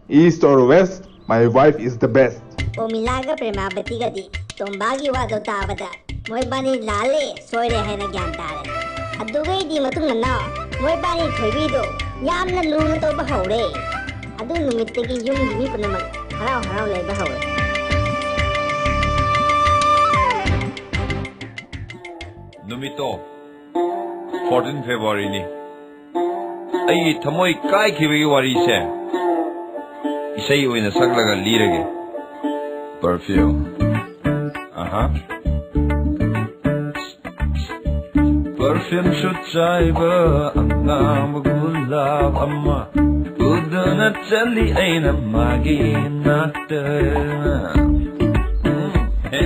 East or West, my wife is the best. ꯄ꯭ꯔꯃꯤꯂꯥꯒ ꯄ꯭ꯔꯦꯃꯥꯕꯇꯤꯒꯗꯤ ꯇꯣꯝꯕꯥꯒꯤ ꯋꯥꯗꯣ ꯇꯥꯕꯗ ꯃꯣꯏꯕꯥꯅꯤ ꯂꯥꯜꯂꯦ, ꯁꯣꯏꯔꯦ ꯍꯥꯏꯅ ꯒ꯭ꯌꯥꯟ ꯇꯥꯔꯦ꯫ ꯑꯗꯨꯒꯩꯗꯤ ꯃꯇꯨꯡ ꯃꯅꯥꯎ ꯃꯣꯏꯕꯥꯅꯤ ꯊꯣꯏꯕꯤꯗꯣ ꯌꯥꯝꯅ ꯂꯨꯅ ꯇꯧꯕ ꯍꯧꯔꯦ꯫ ꯑꯗꯨ ꯅꯨꯃꯤꯠꯇꯒꯤ ꯌꯨꯝꯒꯤ ꯃꯤ ꯄꯨꯝꯅꯃꯛ ꯍꯔꯥꯎ ꯍꯔꯥꯎ ꯂꯩꯕ ꯍꯧꯔꯦ꯫ ꯅꯨꯃꯤꯠꯇꯣ fourteen Februaryꯅꯤ꯫ ꯑꯩꯒꯤ ꯊꯃꯣꯏ ꯀꯥꯏꯈꯤꯕꯒꯤ ꯋꯥꯔꯤꯁꯦ ꯏꯁꯩ ꯑꯣꯏꯅ ꯁꯛꯂꯒ ꯂꯤꯔꯒꯦ꯫ Perfume. ꯑꯍꯥ꯫ Perfumeꯁꯨ ꯆꯥꯏꯕ ꯑꯉꯥꯡꯕ ꯒꯨꯂꯥꯞ ꯑꯃ ꯎꯗꯨꯅ ꯆꯠꯂꯤ ꯑꯩꯅ ꯃꯥꯒꯤ ꯅꯥꯛꯇ꯫ ꯎꯝ, ꯍꯦ꯫